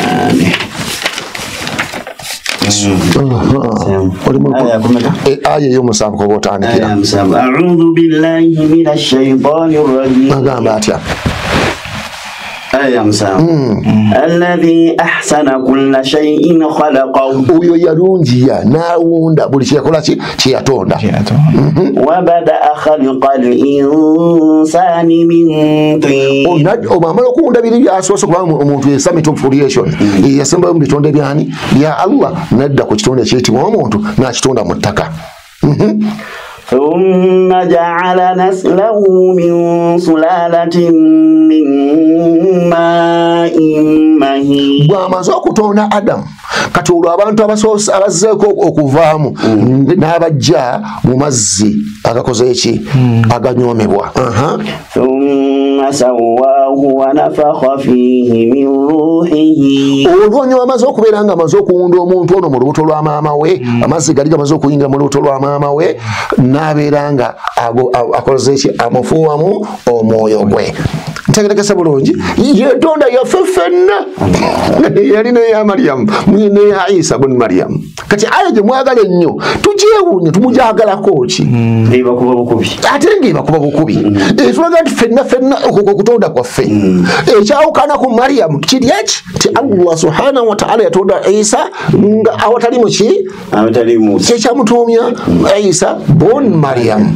C: Aya ey'omusanvu k'oba otandikira.
B: A'udhu billahi minash shaytanir rajim.
C: Agamba atya?
B: Aya musanvu. Alladhi ahsana kulla shay'in khalaqahu.
C: Oyo yalungiya n'awunda buli kyeyakola ki kye yatonda.
B: Wa bada'a khalqal insani min tin.
C: Obamala okuwunda biri byasoose kubanga omuntu ye summit of creation. Yasembayo mu bitonde byani bya Allah n'adda ku kitonde ekiyitibwa omuntu n'akitonda mu ttaka.
B: ثم جعل نسله من سلالة من ماء مهين.
C: Bw'amaze okutonda Adamu kati olwo abantu abasoose abazzeeko okuvaamu n'abajja mu mazzi agakoze eki aganyoomebwa.
B: ثم سواه ونفخ فيه من روحه.
C: Olwanyuma amaze okubeera nga amaze okuwunda omuntu ono mu lubuto lwa maama we, amazzi gali gamaze okuyingira mu lubuto lwa maama we, n'abeera nga akoze eki amufuuwamu omwoyo gwe. Ntegerekese bulungi yetonda yaffe ffenna yali neya Mariyamu neya Isa bun Mariyamu. Kati aya gye mwagala ennyo tugyewuunye tumugyagalako ki?
B: Ebakuba bukubi.
C: Ate ng'ebakuba bukubi. Etulaga nti ffenna ffenna okwo kutonda kwaffe. Ekyawukana ku Mariyamu kiri eki nti Allah subhanahu wa ta'ala yatonda Isa nga awatali muki?
B: Awatali mu
C: kyekyamutuumya Isa bun Mariyamu.